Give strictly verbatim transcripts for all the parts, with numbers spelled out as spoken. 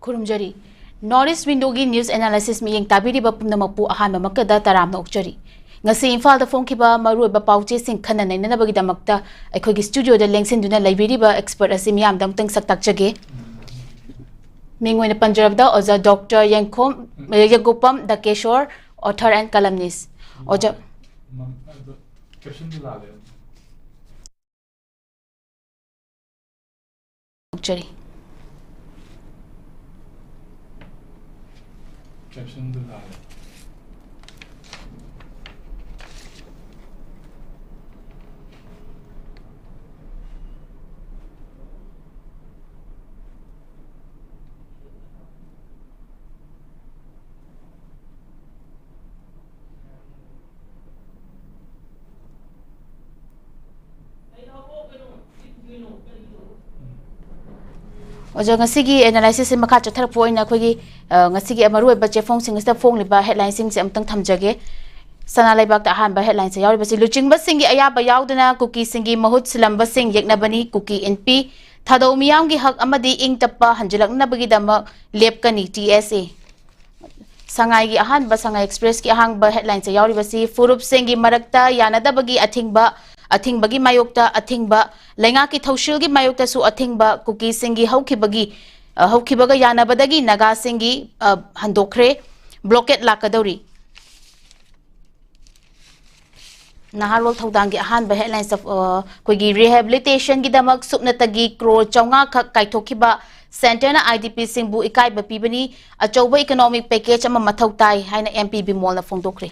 ꯈꯨꯔꯨꯝꯖꯔꯤ꯫ North East Window ꯒꯤ news analysis ꯃꯤꯠꯌꯦꯡ ꯇꯥꯕꯤꯔꯤꯕ ꯄꯨꯝꯅꯃꯛꯄꯨ ꯑꯍꯥꯟꯕꯃꯛꯇꯗ ꯇꯔꯥꯝꯅ ꯑꯣꯛꯆꯔꯤ꯫ ꯉꯁꯤ ꯏꯝꯐꯥꯜꯗ ꯐꯣꯡꯈꯤꯕ ꯃꯔꯨꯑꯣꯏꯕ ꯄꯥꯎꯆꯦꯁꯤꯡ ꯈꯟꯅ ꯅꯩꯅꯅꯕꯒꯤꯗꯃꯛꯇ ꯑꯩꯈꯣꯏꯒꯤ studio ꯗ ꯂꯦꯡꯁꯤꯟꯗꯨꯅ ꯂꯩꯕꯤꯔꯤꯕ expert ꯑꯁꯤ ꯃꯤꯌꯥꯝꯗ ꯑꯃꯨꯛꯇꯪ ꯁꯛ ꯇꯥꯛꯆꯒꯦ꯫ ꯃꯤꯡ ꯑꯣꯏꯅ ꯄꯟꯖꯔꯕꯗ ꯑꯣꯖꯥ ꯗꯣꯛꯇꯔ ꯌꯦꯡꯈꯣꯝ, ꯌꯦꯡꯒꯣꯄꯝ ꯗꯀꯦꯁꯣꯔ, author and columnist꯫ ꯑꯣꯖꯥ꯫ ꯃꯝ-, ꯑꯗꯨ caption ꯗꯨ ꯂꯥꯜꯂꯦ꯫ ꯇꯧꯖꯔꯤ꯫ Caption ꯗꯨ ꯂꯥꯜꯂꯦ꯫ ꯑꯣꯖꯥ, ꯉꯁꯤꯒꯤ analysis ꯁꯦ ꯃꯈꯥ ꯆꯠꯊꯔꯛꯄ ꯑꯣꯏꯅ ꯑꯩꯈꯣꯏꯒꯤ, ꯑ, ꯉꯁꯤꯒꯤ ꯃꯔꯨꯑꯣꯏꯕ ꯆꯦꯐꯣꯡꯁꯤꯡ ꯑꯁꯤꯗ ꯐꯣꯡꯂꯤꯕ headline ꯁꯤꯡꯁꯦ ꯑꯃꯨꯛꯇꯪ ꯊꯝꯖꯒꯦ꯫ ꯁꯅꯥ ꯂꯩꯕꯥꯛꯇ ꯑꯍꯥꯟꯕ headline ꯁꯦ ꯌꯥꯎꯔꯤꯕꯁꯤ, ꯂꯨꯆꯤꯡꯕꯁꯤꯡꯒꯤ ꯑꯌꯥꯕ ꯌꯥꯎꯗꯅ ꯀꯨꯀꯤꯁꯤꯡꯒꯤ ꯃꯍꯨꯠ ꯁꯤꯜꯂꯝꯕꯁꯤꯡ ꯌꯦꯛꯅꯕꯅꯤ ꯀꯨꯀꯤ ꯏꯟꯄꯤ, ꯊꯥꯗꯧ ꯃꯤꯌꯥꯝꯒꯤ ꯍꯛ ꯑꯃꯗꯤ ꯏꯪ ꯇꯞꯄ ꯍꯟꯖꯤꯜꯂꯛꯅꯕꯒꯤꯗꯃꯛ ꯂꯦꯞꯀꯅꯤ ꯇꯤ ꯑꯦꯁ ꯑꯦ꯫ ꯁꯉꯥꯏꯒꯤ ꯑꯍꯥꯟꯕ, ꯁꯉꯥꯏ Express ꯀꯤ ꯑꯍꯥꯡꯕ headline ꯁꯦ ꯌꯥꯎꯔꯤꯕꯁꯤ, ꯐꯨꯔꯨꯞꯁꯤꯡꯒꯤ ꯃꯔꯛꯇ ꯌꯥꯅꯗꯕꯒꯤ ꯑꯊꯤꯡꯕ, ꯑꯊꯤꯡꯕꯒꯤ ꯃꯥꯌꯣꯛꯇ ꯑꯊꯤꯡꯕ, ꯂꯩꯉꯥꯛꯀꯤ ꯊꯧꯁꯤꯜꯒꯤ ꯃꯥꯌꯣꯛꯇꯁꯨ ꯑꯊꯤꯡꯕ, ꯀꯨꯀꯤꯁꯤꯡꯒꯤ ꯍꯧꯈꯤꯕꯒꯤ, ꯑ, ꯍꯧꯈꯤꯕꯒ ꯌꯥꯅꯕꯗꯒꯤ ꯅꯥꯒꯥꯁꯤꯡꯒꯤ, ꯑ, ꯍꯟꯗꯣꯛꯈ꯭ꯔꯦ, blockade ꯂꯥꯛꯀꯗꯧꯔꯤ꯫ ꯅꯍꯥꯔꯣꯜ ꯊꯧꯗꯥꯡꯒꯤ ꯑꯍꯥꯟꯕ headline ꯁꯦ, ꯑ, ꯑꯩꯈꯣꯏꯒꯤ rehabilitation ꯒꯤꯗꯃꯛ ꯁꯨꯞꯅꯇꯒꯤ ꯀ꯭ꯔꯣꯔ ꯆꯥꯝꯃꯉꯥ ꯈꯛ ꯀꯥꯏꯊꯣꯛꯈꯤꯕ, centre ꯅ ꯑꯥꯏ ꯗꯤ ꯄꯤ ꯁꯤꯡꯕꯨ ꯏꯀꯥꯏꯕ ꯄꯤꯕꯅꯤ, ꯑꯆꯧꯕ economic package ꯑꯃ ꯃꯊꯧ ꯇꯥꯏ ꯍꯥꯏꯅ ꯑꯦꯝ ꯄꯤ ꯕꯤꯃꯣꯜꯅ ꯐꯣꯡꯗꯣꯛꯈ꯭ꯔꯦ꯫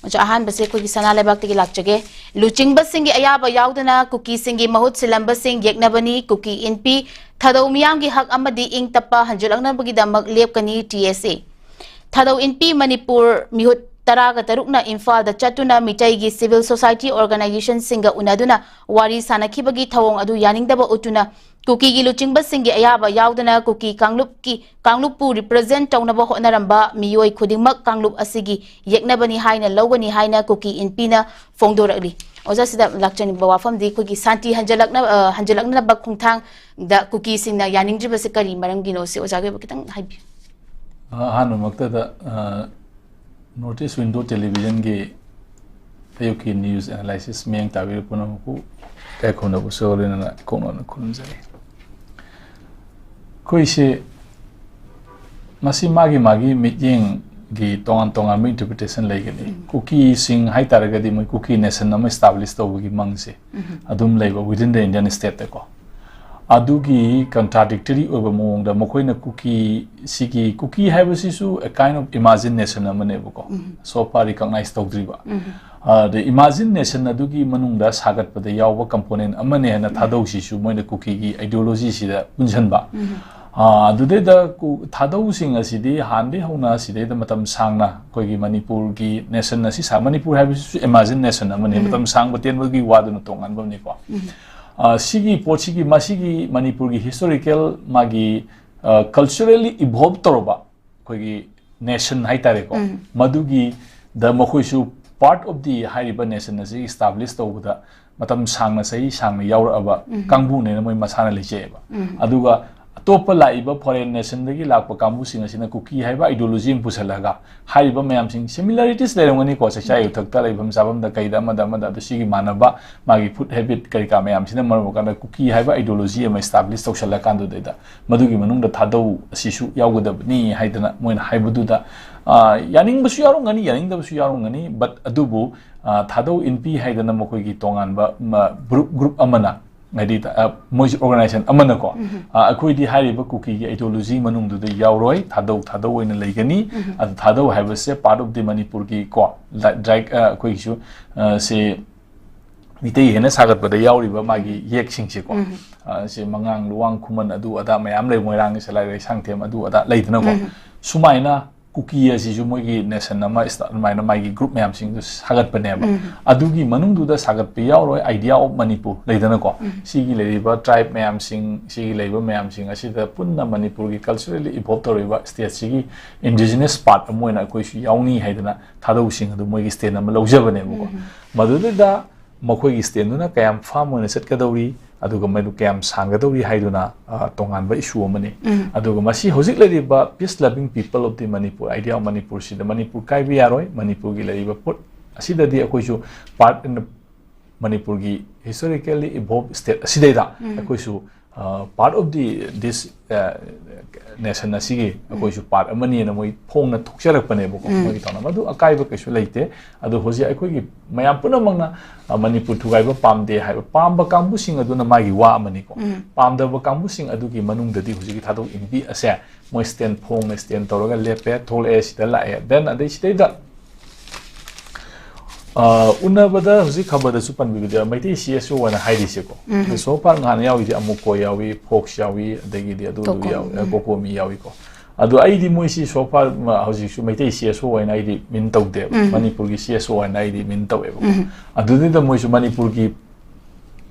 ꯑꯣꯖꯥ, ꯑꯍꯥꯟꯕꯁꯦ ꯑꯩꯈꯣꯏꯒꯤ ꯁꯅꯥ ꯂꯩꯕꯥꯛꯇꯒꯤ ꯂꯥꯛꯆꯒꯦ꯫ ꯂꯨꯆꯤꯡꯕꯁꯤꯡꯒꯤ ꯑꯌꯥꯕ ꯌꯥꯎꯗꯅ ꯀꯨꯀꯤꯁꯤꯡꯒꯤ ꯃꯍꯨꯠ ꯁꯤꯜꯂꯝꯕꯁꯤꯡ ꯌꯦꯛꯅꯕꯅꯤ ꯀꯨꯀꯤ ꯏꯟꯄꯤ, ꯊꯥꯗꯧ ꯃꯤꯌꯥꯝꯒꯤ ꯍꯛ ꯑꯃꯗꯤ ꯏꯪ ꯇꯞꯄ ꯍꯟꯖꯤꯜꯂꯛꯅꯕꯒꯤꯗꯃꯛ ꯂꯦꯞꯀꯅꯤ ꯇꯤ ꯑꯦꯁ ꯑꯦ꯫ ꯊꯥꯗꯧ ꯏꯟꯄꯤ ꯃꯅꯤꯄꯨꯔ ꯃꯤꯍꯨꯠ ꯇꯔꯥꯒ ꯇꯔꯨꯛꯅ ꯏꯝꯐꯥꯜꯗ ꯆꯠꯇꯨꯅ ꯃꯤꯇꯩꯒꯤ civil society organization ꯁꯤꯡꯒ ꯎꯅꯗꯨꯅ ꯋꯥꯔꯤ ꯁꯥꯅꯈꯤꯕꯒꯤ ꯊꯧꯑꯣꯡ ꯑꯗꯨ ꯌꯥꯅꯤꯡꯗꯕ ꯎꯠꯇꯨꯅ ꯀꯨꯀꯤꯒꯤ ꯂꯨꯆꯤꯡꯕꯁꯤꯡꯒꯤ ꯑꯌꯥꯕ ꯌꯥꯎꯗꯅ ꯀꯨꯀꯤ ꯀꯥꯡꯂꯨꯞꯀꯤ, ꯀꯥꯡꯂꯨꯞꯄꯨ represent ꯇꯧꯅꯕ ꯍꯣꯠꯅꯔꯝꯕ ꯃꯤꯑꯣꯏ ꯈꯨꯗꯤꯡꯃꯛ ꯀꯥꯡꯂꯨꯞ ꯑꯁꯤꯒꯤ ꯌꯦꯛꯅꯕꯅꯤ ꯍꯥꯏꯅ ꯂꯧꯒꯅꯤ ꯍꯥꯏꯅ ꯀꯨꯀꯤ ꯏꯟꯄꯤꯅ ꯐꯣꯡꯗꯣꯔꯛꯂꯤ꯫ ꯑꯣꯖꯥ, ꯁꯤꯗ ꯂꯥꯛꯆꯅꯤꯡꯕ ꯋꯥꯐꯝꯗꯤ ꯑꯩꯈꯣꯏꯒꯤ ꯁꯥꯟꯇꯤ ꯍꯟꯖꯜꯂꯛꯅ-, ꯑ, ꯍꯟꯖꯜꯂꯛꯅꯕ ꯈꯣꯡꯊꯥꯡꯗ ꯀꯨꯀꯤꯁꯤꯡꯅ ꯌꯥꯅꯤꯡꯗ꯭ꯔꯤꯕꯁꯤ ꯀꯔꯤ ꯃꯔꯝꯒꯤꯅꯣ? ꯁꯤ ꯑꯣꯖꯥꯒꯤ ꯑꯣꯏꯕ ꯈꯤꯇꯪ ꯍꯥꯏꯕꯤꯌꯨ꯫ ꯑꯍꯥꯟꯕꯃꯛꯇꯗ, ꯑ, North East Window Televisionꯒꯤ ꯑꯌꯨꯛꯀꯤ news analysis ꯃꯤꯠꯌꯦꯡ ꯇꯥꯕꯤꯔꯤꯕ ꯄꯨꯝꯅꯃꯛꯄꯨ ꯏꯀꯥꯏ ꯈꯨꯝꯅꯕꯁꯨ ꯂꯣꯏꯅꯅ ꯏꯀꯣꯛꯅꯅ ꯈꯨꯔꯨꯝꯖꯔꯤ꯫ ꯑꯩꯈꯣꯏꯁꯦ ꯃꯁꯤ ꯃꯥꯒꯤ ꯃꯥꯒꯤ ꯃꯤꯠꯌꯦꯡꯒꯤ ꯇꯣꯉꯥꯟ ꯇꯣꯉꯥꯟꯕ interpretation ꯂꯩꯒꯅꯤ꯫ ꯀꯨꯀꯤꯁꯤꯡ ꯍꯥꯏꯇꯥꯔꯒꯗꯤ ꯃꯣꯏ ꯀꯨꯀꯤ nation ꯑꯃ establish ꯇꯧꯕꯒꯤ ꯃꯪꯁꯦ ꯑꯗꯨꯝ ꯂꯩꯕ within the Indian stateꯇꯀꯣ꯫ ꯑꯗꯨꯒꯤ contradictory ꯑꯣꯏꯕ ꯃꯑꯣꯡꯗ ꯃꯈꯣꯏꯅ ꯀꯨꯀꯤ, ꯁꯤꯒꯤ ꯀꯨꯀꯤ ꯍꯥꯏꯕꯁꯤꯁꯨ a kind of imagination ꯑꯃꯅꯦꯕꯀꯣ, so far recognize ꯇꯧꯗ꯭ꯔꯤꯕ꯫ ꯑꯗ imagination ꯑꯗꯨꯒꯤ ꯃꯅꯨꯡꯗ ꯁꯥꯒꯠꯄꯗ ꯌꯥꯎꯕ component ꯑꯃꯅꯦ ꯍꯥꯏꯅ ꯊꯥꯗꯧꯁꯤꯁꯨ ꯃꯣꯏꯅ ꯀꯨꯀꯤꯒꯤ ideologyꯁꯤꯗ ꯄꯨꯟꯁꯤꯟꯕ꯫ ꯑꯥ, ꯑꯗꯨꯗꯩꯗ ꯀꯨ-, ꯊꯥꯗꯧꯁꯤꯡ ꯑꯁꯤꯗꯤ ꯍꯥꯟꯅꯗꯒꯤ ꯍꯧꯅ ꯁꯤꯗꯩꯗ ꯃꯇꯝ ꯁꯥꯡꯅ ꯑꯩꯈꯣꯏꯒꯤ ꯃꯅꯤꯄꯨꯔꯒꯤ nation ꯑꯁꯤ ꯁꯥ-, ꯃꯅꯤꯄꯨꯔ ꯍꯥꯏꯕꯁꯤꯁꯨ imagine nation ꯑꯃꯅꯤ꯫ ꯃꯇꯝ ꯁꯥꯡꯕ ꯇꯦꯟꯕꯒꯤ ꯋꯥꯗꯨꯅ ꯇꯣꯉꯥꯟꯕ ꯑꯃꯅꯤꯀꯣ꯫ ꯑꯥ, ꯁꯤꯒꯤ ꯄꯣꯠꯁꯤꯒꯤ, ꯃꯁꯤꯒꯤ ꯃꯅꯤꯄꯨꯔꯒꯤ historical ꯃꯥꯒꯤ, ꯑꯥ, culturally evolve ꯇꯧꯔꯕ ꯑꯩꯈꯣꯏꯒꯤ nation ꯍꯥꯏꯇꯥꯔꯦꯀꯣ, ꯃꯗꯨꯒꯤꯗ ꯃꯈꯣꯏꯁꯨ part of the ꯍꯥꯏꯔꯤꯕ nation ꯑꯁꯤ establish ꯇꯧꯕꯗ ꯃꯇꯝ ꯁꯥꯡꯅ, ꯆꯍꯤ ꯁꯥꯡꯅ ꯌꯥꯎꯔꯛꯑꯕ ꯀꯥꯡꯕꯨꯅꯦꯅ ꯃꯣꯏ ꯃꯁꯥꯅ ꯂꯩꯖꯩꯑꯕ꯫ ꯑꯗꯨꯒ ꯑꯇꯣꯞꯄ ꯂꯥꯛꯏꯕ foreign nationꯗꯒꯤ ꯂꯥꯛꯄ ꯀꯥꯡꯕꯨꯁꯤꯡ ꯑꯁꯤꯅ ꯀꯨꯀꯤ ꯍꯥꯏꯕ ideology ꯑꯃ ꯄꯨꯁꯜꯂꯒ ꯍꯥꯏꯔꯤꯕ ꯃꯌꯥꯝꯁꯤꯡ, similarities ꯂꯩꯔꯝꯒꯅꯤꯀꯣ, ꯆꯥꯛꯆꯥ ꯌꯨꯊꯛꯇ, ꯂꯩꯐꯝ ꯆꯥꯐꯝꯗ, ꯀꯩꯗ, ꯑꯃꯗ ꯑꯃꯗ, ꯑꯗꯨ ꯁꯤꯒꯤ ꯃꯥꯟꯅꯕ ꯃꯥꯒꯤ food habit ꯀꯔꯤ ꯀꯥ ꯃꯌꯥꯝꯁꯤꯅ ꯃꯔꯝ ꯑꯣꯏꯔꯀꯥꯟꯗ ꯀꯨꯀꯤ ꯍꯥꯏꯕ ideology ꯑꯃ establish ꯇꯧꯁꯜꯂꯀꯥꯟꯗꯨꯗꯩꯗ ꯃꯗꯨꯒꯤ ꯃꯅꯨꯡꯗ ꯊꯥꯗꯧ ꯑꯁꯤꯁꯨ ꯌꯥꯎꯒꯗꯕꯅꯤ ꯍꯥꯏꯗꯅ ꯃꯣꯏꯅ ꯍꯥꯏꯕꯗꯨꯗ, ꯑ, ꯌꯥꯅꯤꯡꯕꯁꯨ ꯌꯥꯎꯔꯝꯒꯅꯤ, ꯌꯥꯅꯤꯡꯗꯕꯁꯨ ꯌꯥꯎꯔꯝꯒꯅꯤ, but ꯑꯗꯨꯕꯨ, ꯑ, ꯊꯥꯗꯧ ꯏꯟꯄꯤ ꯍꯥꯏꯗꯅ ꯃꯈꯣꯏꯒꯤ ꯇꯣꯉꯥꯟꯕ, ꯃ-, group, group ꯑꯃꯅ, ꯍꯥꯏꯗꯤ, ꯑ, ꯃꯣꯏꯁꯨ organization ꯑꯃꯅꯀꯣ, ꯑ, ꯑꯩꯈꯣꯏꯗꯤ ꯍꯥꯏꯔꯤꯕ ꯀꯨꯀꯤꯒꯤ ideology ꯃꯅꯨꯡꯗꯨꯗ ꯌꯥꯎꯔꯣꯏ, ꯊꯥꯗꯧ, ꯊꯥꯗꯧ ꯑꯣꯏꯅ ꯂꯩꯒꯅꯤ꯫ ꯑꯗꯨ ꯊꯥꯗꯧ ꯍꯥꯏꯕꯁꯦ part of the ꯃꯅꯤꯄꯨꯔꯒꯤ ꯀꯣ, ꯗ-, ꯗ꯭ꯔꯥꯏꯛ-, ꯑ, ꯑꯩꯈꯣꯏꯒꯤꯁꯨ, ꯑ, ꯁꯦ ꯃꯤꯇꯩ ꯍꯦꯟꯅ ꯁꯥꯒꯠꯄꯗ ꯌꯥꯎꯔꯤꯕ ꯃꯥꯒꯤ ꯌꯦꯛꯁꯤꯡꯁꯦꯀꯣ, ꯑ, ꯁꯦ ꯃꯉꯥꯡ, ꯂꯨꯋꯥꯡ, ꯈꯨꯃꯟ, ꯑꯗꯨ ꯑꯗꯥ ꯃꯌꯥꯝ ꯂꯩ, ꯃꯣꯏꯔꯥꯡꯒꯤ ꯁꯂꯥꯏ, ꯂꯩꯁꯥꯡꯊꯦꯝ, ꯑꯗꯨ ꯑꯗꯥ ꯂꯩꯗꯅꯀꯣ꯫ ꯁꯨꯃꯥꯏꯅ ꯀꯨꯀꯤ ꯑꯁꯤꯁꯨ ꯃꯣꯏꯒꯤ nation ꯑꯃ ꯏꯁꯇꯥ-, ꯑꯗꯨꯃꯥꯏꯅ ꯃꯥꯒꯤ group ꯃꯌꯥꯝꯁꯤꯡꯗꯨ ꯁꯥꯒꯠꯄꯅꯦꯕ꯫ ꯑꯗꯨꯒꯤ ꯃꯅꯨꯡꯗꯨꯗ ꯁꯥꯒꯠꯄ ꯌꯥꯎꯔꯣꯏ, idea of ꯃꯅꯤꯄꯨꯔ ꯂꯩꯗꯅꯀꯣ꯫ ꯁꯤꯒꯤ ꯂꯩꯔꯤꯕ tribe ꯃꯌꯥꯝꯁꯤꯡ, ꯁꯤꯒꯤ ꯂꯩꯕ ꯃꯌꯥꯝꯁꯤꯡ ꯑꯁꯤꯗ ꯄꯨꯟꯅ ꯃꯅꯤꯄꯨꯔꯒꯤ culturally evolve ꯇꯧꯔꯤꯕ stateꯁꯤꯒꯤ indigenous part ꯑꯃ ꯑꯣꯏꯅ ꯑꯩꯈꯣꯏꯁꯨ ꯌꯥꯎꯅꯤ ꯍꯥꯏꯗꯅ ꯊꯥꯗꯧꯁꯤꯡ ꯑꯗꯨ ꯃꯣꯏꯒꯤ stand ꯑꯃ ꯂꯧꯖꯕꯅꯦꯕꯀꯣ꯫ ꯃꯗꯨꯗꯨꯗ ꯃꯈꯣꯏꯒꯤ ꯁ꯭ꯇꯦꯟꯗꯨꯅ ꯀꯌꯥꯝ ꯐꯥꯔꯝ ꯑꯣꯏꯅ ꯆꯠꯀꯗꯧꯔꯤ, ꯑꯗꯨꯒ ꯃꯗꯨ ꯀꯌꯥꯝ ꯁꯥꯡꯒꯗꯧꯔꯤ ꯍꯥꯏꯗꯨꯅ, ꯑ, ꯇꯣꯉꯥꯟꯕ ꯏꯁꯨ ꯑꯃꯅꯤ꯫ ꯎꯝ꯫ ꯑꯗꯨꯒ ꯃꯁꯤ ꯍꯧꯖꯤꯛ ꯂꯩꯔꯤꯕ peace loving people of the Manipur, idea of ꯃꯅꯤꯄꯨꯔꯁꯤꯗ ꯃꯅꯤꯄꯨꯔ ꯀꯥꯏꯕ ꯌꯥꯔꯣꯏ, ꯃꯅꯤꯄꯨꯔꯒꯤ ꯂꯩꯔꯤꯕ ꯄꯣꯠ ꯑꯁꯤꯗꯗꯤ ꯑꯩꯈꯣꯏꯁꯨ part in ꯃꯅꯤꯄꯨꯔꯒꯤ historically evolved state ꯑꯁꯤꯗꯩꯗ ꯎꯝ꯫ ꯑꯩꯈꯣꯏꯁꯨ, ꯑ, part of the this, ꯑ, nation ꯑꯁꯤꯒꯤ ꯎꯝ꯫ ꯑꯩꯈꯣꯏꯁꯨ part ꯑꯃꯅꯤꯅ ꯃꯣꯏ ꯐꯣꯡꯅ ꯊꯣꯛꯆꯔꯛꯄꯅꯦꯕꯀꯣ, ꯎꯝ꯫ ꯃꯣꯏꯒꯤ ꯇꯧꯅ ꯃꯗꯨ ꯑꯀꯥꯏꯕ ꯀꯩꯁꯨ ꯂꯩꯇꯦ꯫ ꯑꯗꯣ ꯍꯧꯖꯤꯛ ꯑꯩꯈꯣꯏꯒꯤ ꯃꯌꯥꯝ ꯄꯨꯝꯅꯃꯛꯅ, ꯑ, ꯃꯅꯤꯄꯨꯔ ꯊꯨꯒꯥꯏꯕ ꯄꯥꯝꯗꯦ ꯍꯥꯏꯕ ꯄꯥꯝꯕ ꯀꯥꯡꯕꯨꯁꯤꯡ ꯑꯗꯨꯅ ꯃꯥꯒꯤ ꯋꯥ ꯑꯃꯅꯤꯀꯣ꯫ ꯎꯝ꯫ ꯄꯥꯝꯗꯕ ꯀꯥꯡꯕꯨꯁꯤꯡ ꯑꯗꯨꯒꯤ ꯃꯅꯨꯡꯗꯗꯤ ꯍꯧꯖꯤꯛꯀꯤ ꯊꯥꯗꯣꯛ ꯏꯟꯕꯤ ꯑꯁꯦ ꯃꯣꯏ stand ꯐꯣꯡꯅ stand ꯇꯧꯔꯒ ꯂꯦꯞꯄꯦ, ꯊꯣꯛꯂꯛꯑꯦ, ꯁꯤꯗ ꯂꯥꯛꯑꯦ, then ꯑꯗꯩ ꯁꯤꯗꯩꯗ, ꯑ, ꯎꯅꯕꯗ ꯍꯧꯖꯤꯛ ꯈꯕꯔꯗꯁꯨ ꯄꯟꯕꯤꯕꯗ ꯃꯩꯇꯩ C S O ꯍꯥꯏꯅ ꯍꯥꯏꯔꯤꯁꯦꯀꯣ꯫ ꯎꯝ꯫ ꯑꯗꯣ so far ꯉꯍꯥꯟ ꯌꯥꯎꯔꯤꯁꯦ ꯑꯃꯨꯀꯣ ꯌꯥꯎꯏ, ꯐꯣꯛꯁ ꯌꯥꯎꯏ, ꯑꯗꯒꯤꯗꯤ ꯑꯗꯨ ꯑꯗꯨ ꯀꯣꯀꯣꯃꯤ꯫ ꯌꯥꯎꯏ, ꯎꯝ꯫ ꯀꯣꯀꯣꯃꯤ ꯌꯥꯎꯏꯀꯣ꯫ ꯑꯗꯣ ꯑꯩꯗꯤ ꯃꯣꯏꯁꯤ so far, ꯃ-, ꯍꯧꯖꯤꯛꯁꯨ ꯃꯩꯇꯩ C S O ꯍꯥꯏꯅ ꯑꯩꯗꯤ ꯃꯤꯟ ꯇꯧꯗꯦꯕ꯫ ꯎꯝ꯫ ꯃꯅꯤꯄꯨꯔꯒꯤ C S O ꯍꯥꯏꯅ ꯑꯩꯗꯤ ꯃꯤꯟ ꯇꯧꯋꯦꯕꯀꯣ꯫ ꯎꯝ꯫ ꯑꯗꯨꯗꯨꯗ ꯃꯣꯏꯁꯨ ꯃꯅꯤꯄꯨꯔꯒꯤ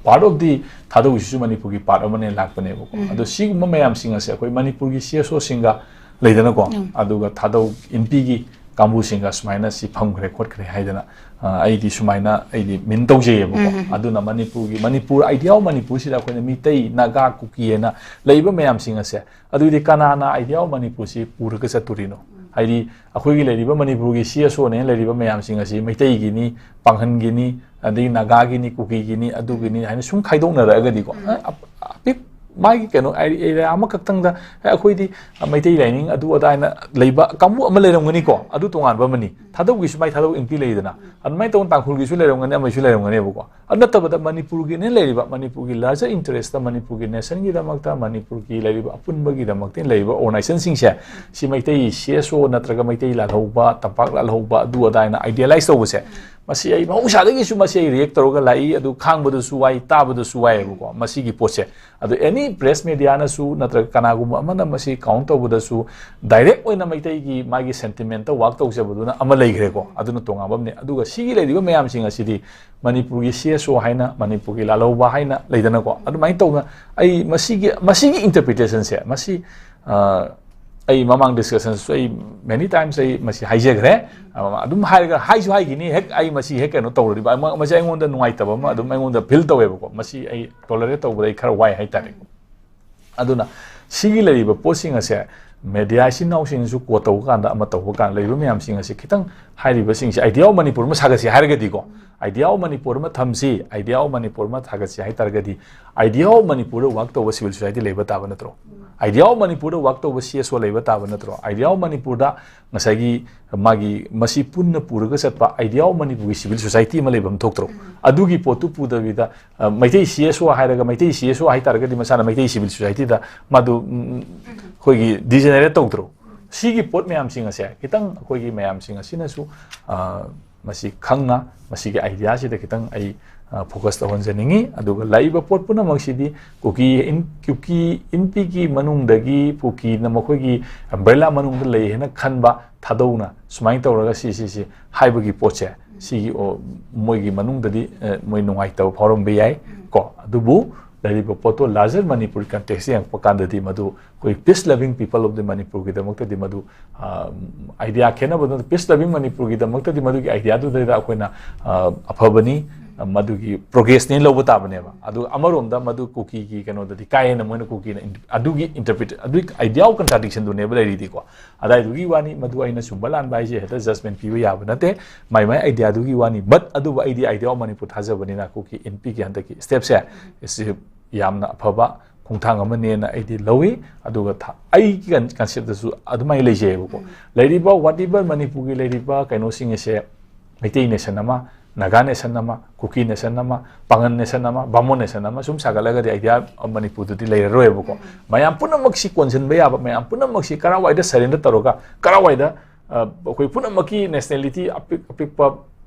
part of the ꯊꯥꯗꯧꯒꯤꯁꯤꯁꯨ ꯃꯅꯤꯄꯨꯔꯒꯤ part ꯑꯃꯅꯦ ꯂꯥꯛꯄꯅꯦꯕꯀꯣ꯫ ꯎꯝ꯫ ꯑꯗꯣ ꯁꯤꯒꯨꯝꯕ ꯃꯌꯥꯝꯁꯤꯡ ꯑꯁꯦ ꯑꯩꯈꯣꯏ ꯃꯅꯤꯄꯨꯔꯒꯤ C S O ꯁꯤꯡꯒ ꯂꯩꯗꯅꯀꯣ, ꯎꯝ꯫ ꯑꯗꯨꯒ ꯊꯥꯗꯧ ꯏꯟꯄꯤꯒꯤ ꯀꯥꯡꯕꯨꯁꯤꯡꯒ ꯁꯨꯃꯥꯏꯅ ꯁꯤ ꯐꯝꯈ꯭ꯔꯦ ꯈꯣꯠꯈ꯭ꯔꯦ ꯍꯥꯏꯗꯅ, ꯑ, ꯑꯩꯗꯤ ꯁꯨꯃꯥꯏꯅ ꯑꯩꯗꯤ ꯃꯤꯟ ꯇꯧꯖꯩꯌꯦꯕꯀꯣ꯫ ꯎꯝ, ꯎꯝ, ꯎꯝ꯫ ꯑꯗꯨꯅ ꯃꯅꯤꯄꯨꯔꯒꯤ, ꯃꯅꯤꯄꯨꯔ, idea of ꯃꯅꯤꯄꯨꯔꯁꯤꯗ ꯑꯩꯈꯣꯏꯅ ꯃꯤꯇꯩ, ꯅꯥꯒꯥ, ꯀꯨꯀꯤ ꯍꯥꯏꯅ ꯂꯩꯕ ꯃꯌꯥꯝꯁꯤꯡ ꯑꯁꯦ, ꯑꯗꯨꯗꯤ ꯀꯅꯥꯅ idea of ꯃꯅꯤꯄꯨꯔꯁꯤ ꯄꯨꯔꯒ ꯆꯠꯇꯣꯔꯤꯅꯣ? ꯎꯝ꯫ ꯍꯥꯏꯗꯤ ꯑꯩꯈꯣꯏꯒꯤ ꯂꯩꯔꯤꯕ ꯃꯅꯤꯄꯨꯔꯒꯤ C S O ꯅꯦꯅ ꯂꯩꯔꯤꯕ ꯃꯌꯥꯝꯁꯤꯡ ꯑꯁꯤ ꯃꯩꯇꯩꯒꯤꯅꯤ, ꯄꯥꯡꯒꯟꯒꯤꯅꯤ, ꯑꯗꯒꯤ ꯅꯥꯒꯥꯒꯤꯅꯤ, ꯀꯨꯀꯤꯒꯤꯅꯤ, ꯑꯗꯨꯒꯤꯅꯤ ꯍꯥꯏꯅ ꯁꯨꯝ ꯈꯥꯏꯗꯣꯛꯅꯔꯛꯑꯒꯗꯤꯀꯣ, ꯎꯝ꯫ ꯑ-, ꯑꯄꯤꯛ-, ꯃꯥꯒꯤ ꯀꯩꯅꯣ, area ꯑꯃꯈꯛꯇꯪꯗ, "ꯑꯦ, ꯑꯩꯈꯣꯏꯗꯤ ꯃꯩꯇꯩ ꯂꯥꯏꯅꯤꯡ ꯑꯗꯨ ꯑꯗꯥ" ꯍꯥꯏꯅ ꯂꯩꯕ ꯀꯥꯡꯕꯨ ꯑꯃ ꯂꯩꯔꯝꯒꯅꯤꯀꯣ, ꯑꯗꯨ ꯇꯣꯉꯥꯟꯕ ꯑꯃꯅꯤ꯫ ꯊꯥꯗꯧꯒꯤꯁꯨ ꯃꯥꯏ ꯊꯥꯗꯧ ꯏꯟꯄꯤ ꯂꯩꯗꯅ, ꯑꯗꯨꯃꯥꯏꯅ ꯇꯧꯅ ꯇꯥꯡꯈꯨꯜꯒꯤꯁꯨ ꯂꯩꯔꯝꯒꯅꯤ, ꯑꯃꯒꯤꯁꯨ ꯂꯩꯔꯝꯒꯅꯦꯕꯀꯣ꯫ ꯑꯗꯨ ꯅꯠꯇꯕꯗ ꯃꯅꯤꯄꯨꯔꯒꯤꯅꯦ ꯂꯩꯔꯤꯕ, ꯃꯅꯤꯄꯨꯔꯒꯤ larger interest, ꯃꯅꯤꯄꯨꯔꯒꯤ nationꯒꯤꯗꯃꯛꯇ, ꯃꯅꯤꯄꯨꯔꯒꯤ ꯂꯩꯔꯤꯕ ꯑꯄꯨꯟꯕꯒꯤꯗꯃꯛꯇ ꯂꯩꯔꯤꯕ organizationꯁꯤꯡꯁꯦ, ꯁꯤ ꯃꯩꯇꯩ C S O ꯅꯠꯇ꯭ꯔꯒ ꯃꯩꯇꯩ ꯂꯥꯜꯍꯧꯕ, ꯇꯝꯄꯥꯛ ꯂꯥꯜꯍꯧꯕ, ꯑꯗꯨ ꯑꯗꯥ ꯍꯥꯏꯅ idealize ꯇꯧꯕꯁꯦ, ꯃꯁꯤ ꯑꯩ ꯃꯍꯧꯁꯥꯗꯒꯤꯁꯨ ꯃꯁꯤ ꯑꯩ react ꯇꯧꯔꯒ ꯂꯥꯛꯏ꯫ ꯑꯗꯨ ꯈꯥꯡꯕꯗꯁꯨ ꯋꯥꯏ, ꯇꯥꯕꯗꯁꯨ ꯋꯥꯏꯑꯦꯕꯀꯣ, ꯃꯁꯤꯒꯤ ꯄꯣꯠꯁꯦ꯫ ꯑꯗꯣ any press mediaꯅꯁꯨ ꯅꯠꯇ꯭ꯔꯒ ꯀꯅꯥꯒꯨꯝꯕ ꯑꯃꯅ ꯃꯁꯤ count ꯇꯧꯕꯗꯁꯨ direct ꯑꯣꯏꯅ ꯃꯩꯇꯩꯒꯤ ꯃꯥꯒꯤ sentimentꯇ work ꯇꯧꯖꯕꯗꯨꯅ ꯑꯃ ꯂꯩꯈ꯭ꯔꯦꯀꯣ, ꯑꯗꯨꯅ ꯇꯣꯉꯥꯟꯕ ꯑꯃꯅꯤ꯫ ꯑꯗꯨꯒ ꯁꯤꯒꯤ ꯂꯩꯔꯤꯕ ꯃꯌꯥꯝꯁꯤꯡ ꯑꯁꯤꯗꯤ ꯃꯅꯤꯄꯨꯔꯒꯤ C S O ꯍꯥꯏꯅ, ꯃꯅꯤꯄꯨꯔꯒꯤ ꯂꯥꯜꯍꯧꯕ ꯍꯥꯏꯅ ꯂꯩꯗꯅꯀꯣ, ꯑꯗꯨꯃꯥꯏꯅ ꯇꯧꯅ ꯑꯩ ꯃꯁꯤꯒꯤ, ꯃꯁꯤꯒꯤ interpretationꯁꯦ, ꯃꯁꯤ, ꯑ, ꯑꯩ ꯃꯃꯥꯡ ꯗꯤꯁꯀꯁꯟꯁꯨ ꯑꯩ ꯃꯦꯅꯤ ꯇꯥꯏꯝꯁ ꯑꯩ ꯃꯁꯤ ꯍꯥꯏꯖꯈ꯭ꯔꯦ꯫ ꯑꯗꯨꯝ ꯍꯥꯏꯔꯒ ꯍꯥꯏꯁꯨ ꯍꯥꯏꯈꯤꯅꯤ, ꯍꯦꯛ ꯑꯩ ꯃꯁꯤ ꯍꯦꯛ ꯀꯩꯅꯣ ꯇꯧꯔꯗꯤ ꯃꯁꯤ ꯑꯩꯉꯣꯟꯗ ꯅꯨꯡꯉꯥꯏꯇꯕ ꯑꯃ ꯑꯗꯨꯝ ꯑꯩꯉꯣꯟꯗ ꯐꯤꯜ ꯇꯧꯋꯦꯕꯀꯣ꯫ ꯃꯁꯤ ꯑꯩ ꯇꯣꯂꯔꯦꯠ ꯇꯧꯕꯗ ꯑꯩ ꯈꯔ ꯋꯥꯏ ꯍꯥꯏꯇꯥꯔꯦ꯫ ꯑꯗꯨꯅ ꯁꯤꯒꯤ ꯂꯩꯔꯤꯕ ꯄꯣꯠꯁꯤꯡ ꯑꯁꯦ ꯃꯦꯗꯤꯌꯥ ꯏꯆꯤꯟ ꯏꯅꯥꯎꯁꯤꯡꯅꯁꯨ ꯀꯣꯠ ꯇꯧꯕ ꯀꯥꯟꯗ, ꯑꯃ ꯇꯧꯕ ꯀꯥꯟꯗ, ꯂꯩꯔꯤꯕ ꯃꯌꯥꯝꯁꯤꯡ ꯑꯁꯤ ꯈꯤꯇꯪ ꯍꯥꯏꯔꯤꯕꯁꯤꯡꯁꯦ, ꯑꯥꯏꯗꯤꯌꯥ ꯑꯣꯐ ꯃꯅꯤꯄꯨꯔ ꯑꯃ ꯁꯥꯒꯠꯁꯤ ꯍꯥꯏꯔꯒꯗꯤꯀꯣ, ꯑꯥꯏꯗꯤꯌꯥ ꯑꯣꯐ ꯃꯅꯤꯄꯨꯔ ꯑꯃ ꯊꯝꯁꯤ, ꯑꯥꯏꯗꯤꯌꯥ ꯑꯣꯐ ꯃꯅꯤꯄꯨꯔ ꯑꯃ ꯁꯥꯒꯠꯁꯤ ꯍꯥꯏ ꯇꯥꯔꯒꯗꯤ, ꯑꯥꯏꯗꯤꯌꯥ ꯑꯣꯐ ꯃꯅꯤꯄꯨꯔꯗ ꯋꯥꯛ ꯇꯧꯕ ꯁꯤꯚꯤꯜ ꯁꯣꯁꯥꯏꯇꯤ ꯂꯩꯕ ꯇꯥꯕ ꯅꯠꯇ꯭ꯔꯣ? ꯑꯥꯏꯗꯤꯌꯥ ꯑꯣꯐ ꯃꯅꯤꯄꯨꯔꯗ ꯋꯥꯛ ꯇꯧꯕ ꯁꯤ ꯑꯦꯁ ꯑꯣ ꯂꯩꯕ ꯇꯥꯕ ꯅꯠꯇ꯭ꯔꯣ? ꯑꯥꯏꯗꯤꯌꯥ ꯑꯣꯐ ꯃꯅꯤꯄꯨꯔꯗ ꯉꯁꯥꯏꯒꯤ ꯃꯥꯒꯤ ꯃꯁꯤ ꯄꯨꯟꯅ ꯄꯨꯔꯒ ꯆꯠꯄ ꯑꯥꯏꯗꯤꯌꯥ ꯑꯣꯐ ꯃꯅꯤꯄꯨꯔꯒꯤ ꯁꯤꯚꯤꯜ ꯁꯣꯁꯥꯏꯇꯤ ꯑꯃ ꯂꯩꯕ ꯑꯃ ꯊꯣꯛꯇ꯭ꯔꯣ? ꯑꯗꯨꯒꯤ ꯄꯣꯠꯇꯨ ꯄꯨꯗꯕꯤꯗ, ꯑ, ꯃꯩꯇꯩ ꯁꯤ ꯑꯦꯁ ꯑꯣ ꯍꯥꯏꯔꯒ, ꯃꯩꯇꯩ ꯁꯤ ꯑꯦꯁ ꯑꯣ ꯍꯥꯏꯇꯥꯔꯒꯗꯤ ꯃꯁꯥꯅ ꯃꯩꯇꯩ ꯁꯤꯚꯤꯜ ꯁꯣꯁꯥꯏꯇꯤꯗ ꯃꯥꯗꯨ, ꯎꯝ, ꯑꯩꯈꯣꯏꯒꯤ ꯗꯤꯖꯦꯅꯦꯔꯦꯠ ꯇꯧꯗ꯭ꯔꯣ? ꯁꯤꯒꯤ ꯄꯣꯠ ꯃꯌꯥꯝꯁꯤꯡ ꯑꯁꯦ ꯈꯤꯇꯪ ꯑꯩꯈꯣꯏꯒꯤ ꯃꯌꯥꯝꯁꯤꯡ ꯑꯁꯤꯅꯁꯨ, ꯑ, ꯃꯁꯤ ꯈꯪꯅ ꯃꯁꯤꯒꯤ ꯑꯥꯏꯗꯤꯌꯥꯁꯤꯗ ꯈꯤꯇꯪ ꯑꯩ, ꯑ, ꯐꯣꯀꯁ ꯇꯧꯍꯟꯖꯅꯤꯡꯉꯤ꯫ ꯑꯗꯨꯒ ꯂꯥꯛꯏꯕ ꯄꯣꯠ ꯄꯨꯝꯅꯃꯛꯁꯤꯗꯤ ꯀꯨꯀꯤ ꯏꯟ-, ꯀꯨꯀꯤ ꯏꯟꯄꯤꯒꯤ ꯃꯅꯨꯡꯗꯒꯤ ꯀꯨꯀꯤꯅ ꯃꯈꯣꯏꯒꯤ ꯑꯝꯕ꯭ꯔꯦꯂꯥ ꯃꯅꯨꯡꯗ ꯂꯩ ꯍꯥꯏꯅ ꯈꯟꯕ ꯊꯥꯗꯧꯅ ꯁꯨꯃꯥꯏꯅ ꯇꯧꯔꯒ ꯁꯤ, ꯁꯤ, ꯁꯤ ꯍꯥꯏꯕꯒꯤ ꯄꯣꯠꯁꯦ, ꯁꯤꯒꯤ, ꯑꯣ, ꯃꯣꯏꯒꯤ ꯃꯅꯨꯡꯗꯗꯤ, ꯑ, ꯃꯣꯏ ꯅꯨꯡꯉꯥꯏꯇꯕ ꯐꯥꯎꯔꯝꯕ ꯌꯥꯏ ꯀꯣ꯫ ꯑꯗꯨꯕꯨ ꯂꯩꯔꯤꯕ ꯄꯣꯠꯇꯣ larger ꯃꯅꯤꯄꯨꯔ ꯀꯟꯇꯦꯛꯁꯇ ꯌꯦꯡꯉꯛꯄ ꯀꯥꯟꯗꯗꯤ ꯃꯗꯨ ꯑꯩꯈꯣꯏ peace loving people of the ꯃꯅꯤꯄꯨꯔꯒꯤꯗꯃꯛꯇꯗꯤ ꯃꯗꯨ, ꯑ, ꯑꯥꯏꯗꯤꯌꯥ ꯈꯦꯠꯅꯕꯗꯨꯅ peace loving ꯃꯅꯤꯄꯨꯔꯒꯤꯗꯃꯛꯇꯗꯤ ꯃꯗꯨꯒꯤ ꯑꯥꯏꯗꯤꯌꯥꯗꯨꯗꯩꯗ ꯑꯩꯈꯣꯏꯅ, ꯑ, ꯑꯐꯕꯅꯤ, ꯑ, ꯃꯗꯨꯒꯤ ꯄ꯭ꯔꯣꯒ꯭ꯔꯦꯁꯅꯤ ꯂꯧꯕ ꯇꯥꯕꯅꯦꯕ꯫ ꯑꯗꯨ ꯑꯃꯔꯣꯝꯗ ꯃꯗꯨ ꯀꯨꯀꯤꯒꯤ ꯀꯩꯅꯣꯗꯗꯤ ꯀꯥꯏ ꯍꯦꯟꯅ ꯃꯣꯏꯅ ꯀꯨꯀꯤꯅ ꯏꯟ-, ꯑꯗꯨꯒꯤ ꯏꯟꯇꯔꯄ꯭ꯔꯤꯠ, ꯑꯗꯨꯒꯤ ꯑꯥꯏꯗꯤꯌꯥ ꯑꯣꯐ ꯀꯟꯇ꯭ꯔꯥꯗꯤꯛꯁꯟꯗꯨꯅꯦꯕ ꯂꯩꯔꯤꯗꯤꯀꯣ꯫ ꯑꯗꯥꯏꯗꯨꯒꯤ ꯋꯥꯅꯤ, ꯃꯗꯨ ꯑꯩꯅ ꯆꯨꯝꯕ ꯂꯥꯟꯕ ꯍꯥꯏꯁꯦ ꯍꯦꯛꯇ ꯖꯁꯃꯦꯟ ꯄꯤꯕ ꯌꯥꯕ ꯅꯠꯇꯦ꯫ ꯃꯥꯏ ꯃꯥꯏ ꯑꯥꯏꯗꯤꯌꯥꯗꯨꯒꯤ ꯋꯥꯅꯤ꯫ But ꯑꯗꯨꯕꯨ ꯑꯩꯗꯤ ꯑꯥꯏꯗꯤꯌꯥ ꯑꯣꯐ ꯃꯅꯤꯄꯨꯔ ꯊꯥꯖꯕꯅꯤꯅ ꯀꯨꯀꯤ ꯏꯟꯄꯤꯒꯤ ꯍꯟꯗꯛꯀꯤ ꯁ꯭ꯇꯦꯞꯁꯦ ꯁꯤ ꯌꯥꯝꯅ ꯑꯐꯕ ꯈꯣꯡꯊꯥꯡ ꯑꯃꯅꯦꯅ ꯑꯩꯗꯤ ꯂꯧꯏ꯫ ꯑꯗꯨꯒ ꯊ-, ꯑꯩꯒꯤ ꯀꯟ-, ꯀꯟꯁꯦꯞꯇꯁꯨ ꯑꯗꯨꯃꯥꯏꯅ ꯂꯩꯖꯩꯑꯕꯀꯣ꯫ ꯂꯩꯔꯤꯕ whatever ꯃꯅꯤꯄꯨꯔꯒꯤ ꯂꯩꯔꯤꯕ ꯀꯩꯅꯣꯁꯤꯡ ꯑꯁꯦ ꯃꯩꯇꯩ ꯅꯦꯁꯟ ꯑꯃ, ꯅꯥꯒꯥ ꯅꯦꯁꯟ ꯑꯃ, ꯀꯨꯀꯤ ꯅꯦꯁꯟ ꯑꯃ, ꯄꯥꯉꯟ ꯅꯦꯁꯟ ꯑꯃ, ꯕꯥꯃꯣꯟ ꯅꯦꯁꯟ ꯑꯃ ꯁꯨꯝ ꯁꯥꯒꯠꯂꯒꯗꯤ ꯑꯥꯏꯗꯤꯌꯥ ꯃꯅꯤꯄꯨꯔꯗꯨꯗꯤ ꯂꯩꯔꯔꯣꯏꯕꯀꯣ꯫ ꯃꯌꯥꯝ ꯄꯨꯝꯅꯃꯛꯁꯤ ꯀꯣꯟꯁꯤꯟꯕ ꯌꯥꯕ, ꯃꯌꯥꯝ ꯄꯨꯝꯅꯃꯛꯁꯤ ꯀꯔꯥꯏꯋꯥꯏꯗ ꯁꯔꯦꯟꯗꯔ ꯇꯧꯔꯒ, ꯀꯔꯥꯏꯋꯥꯏꯗ, ꯑ, ꯑꯩꯈꯣꯏ ꯄꯨꯝꯅꯃꯛꯀꯤ ꯅꯦꯁꯅꯦꯂꯤꯇꯤ ꯑꯄꯤꯛ-, ꯑꯄꯤꯛꯄ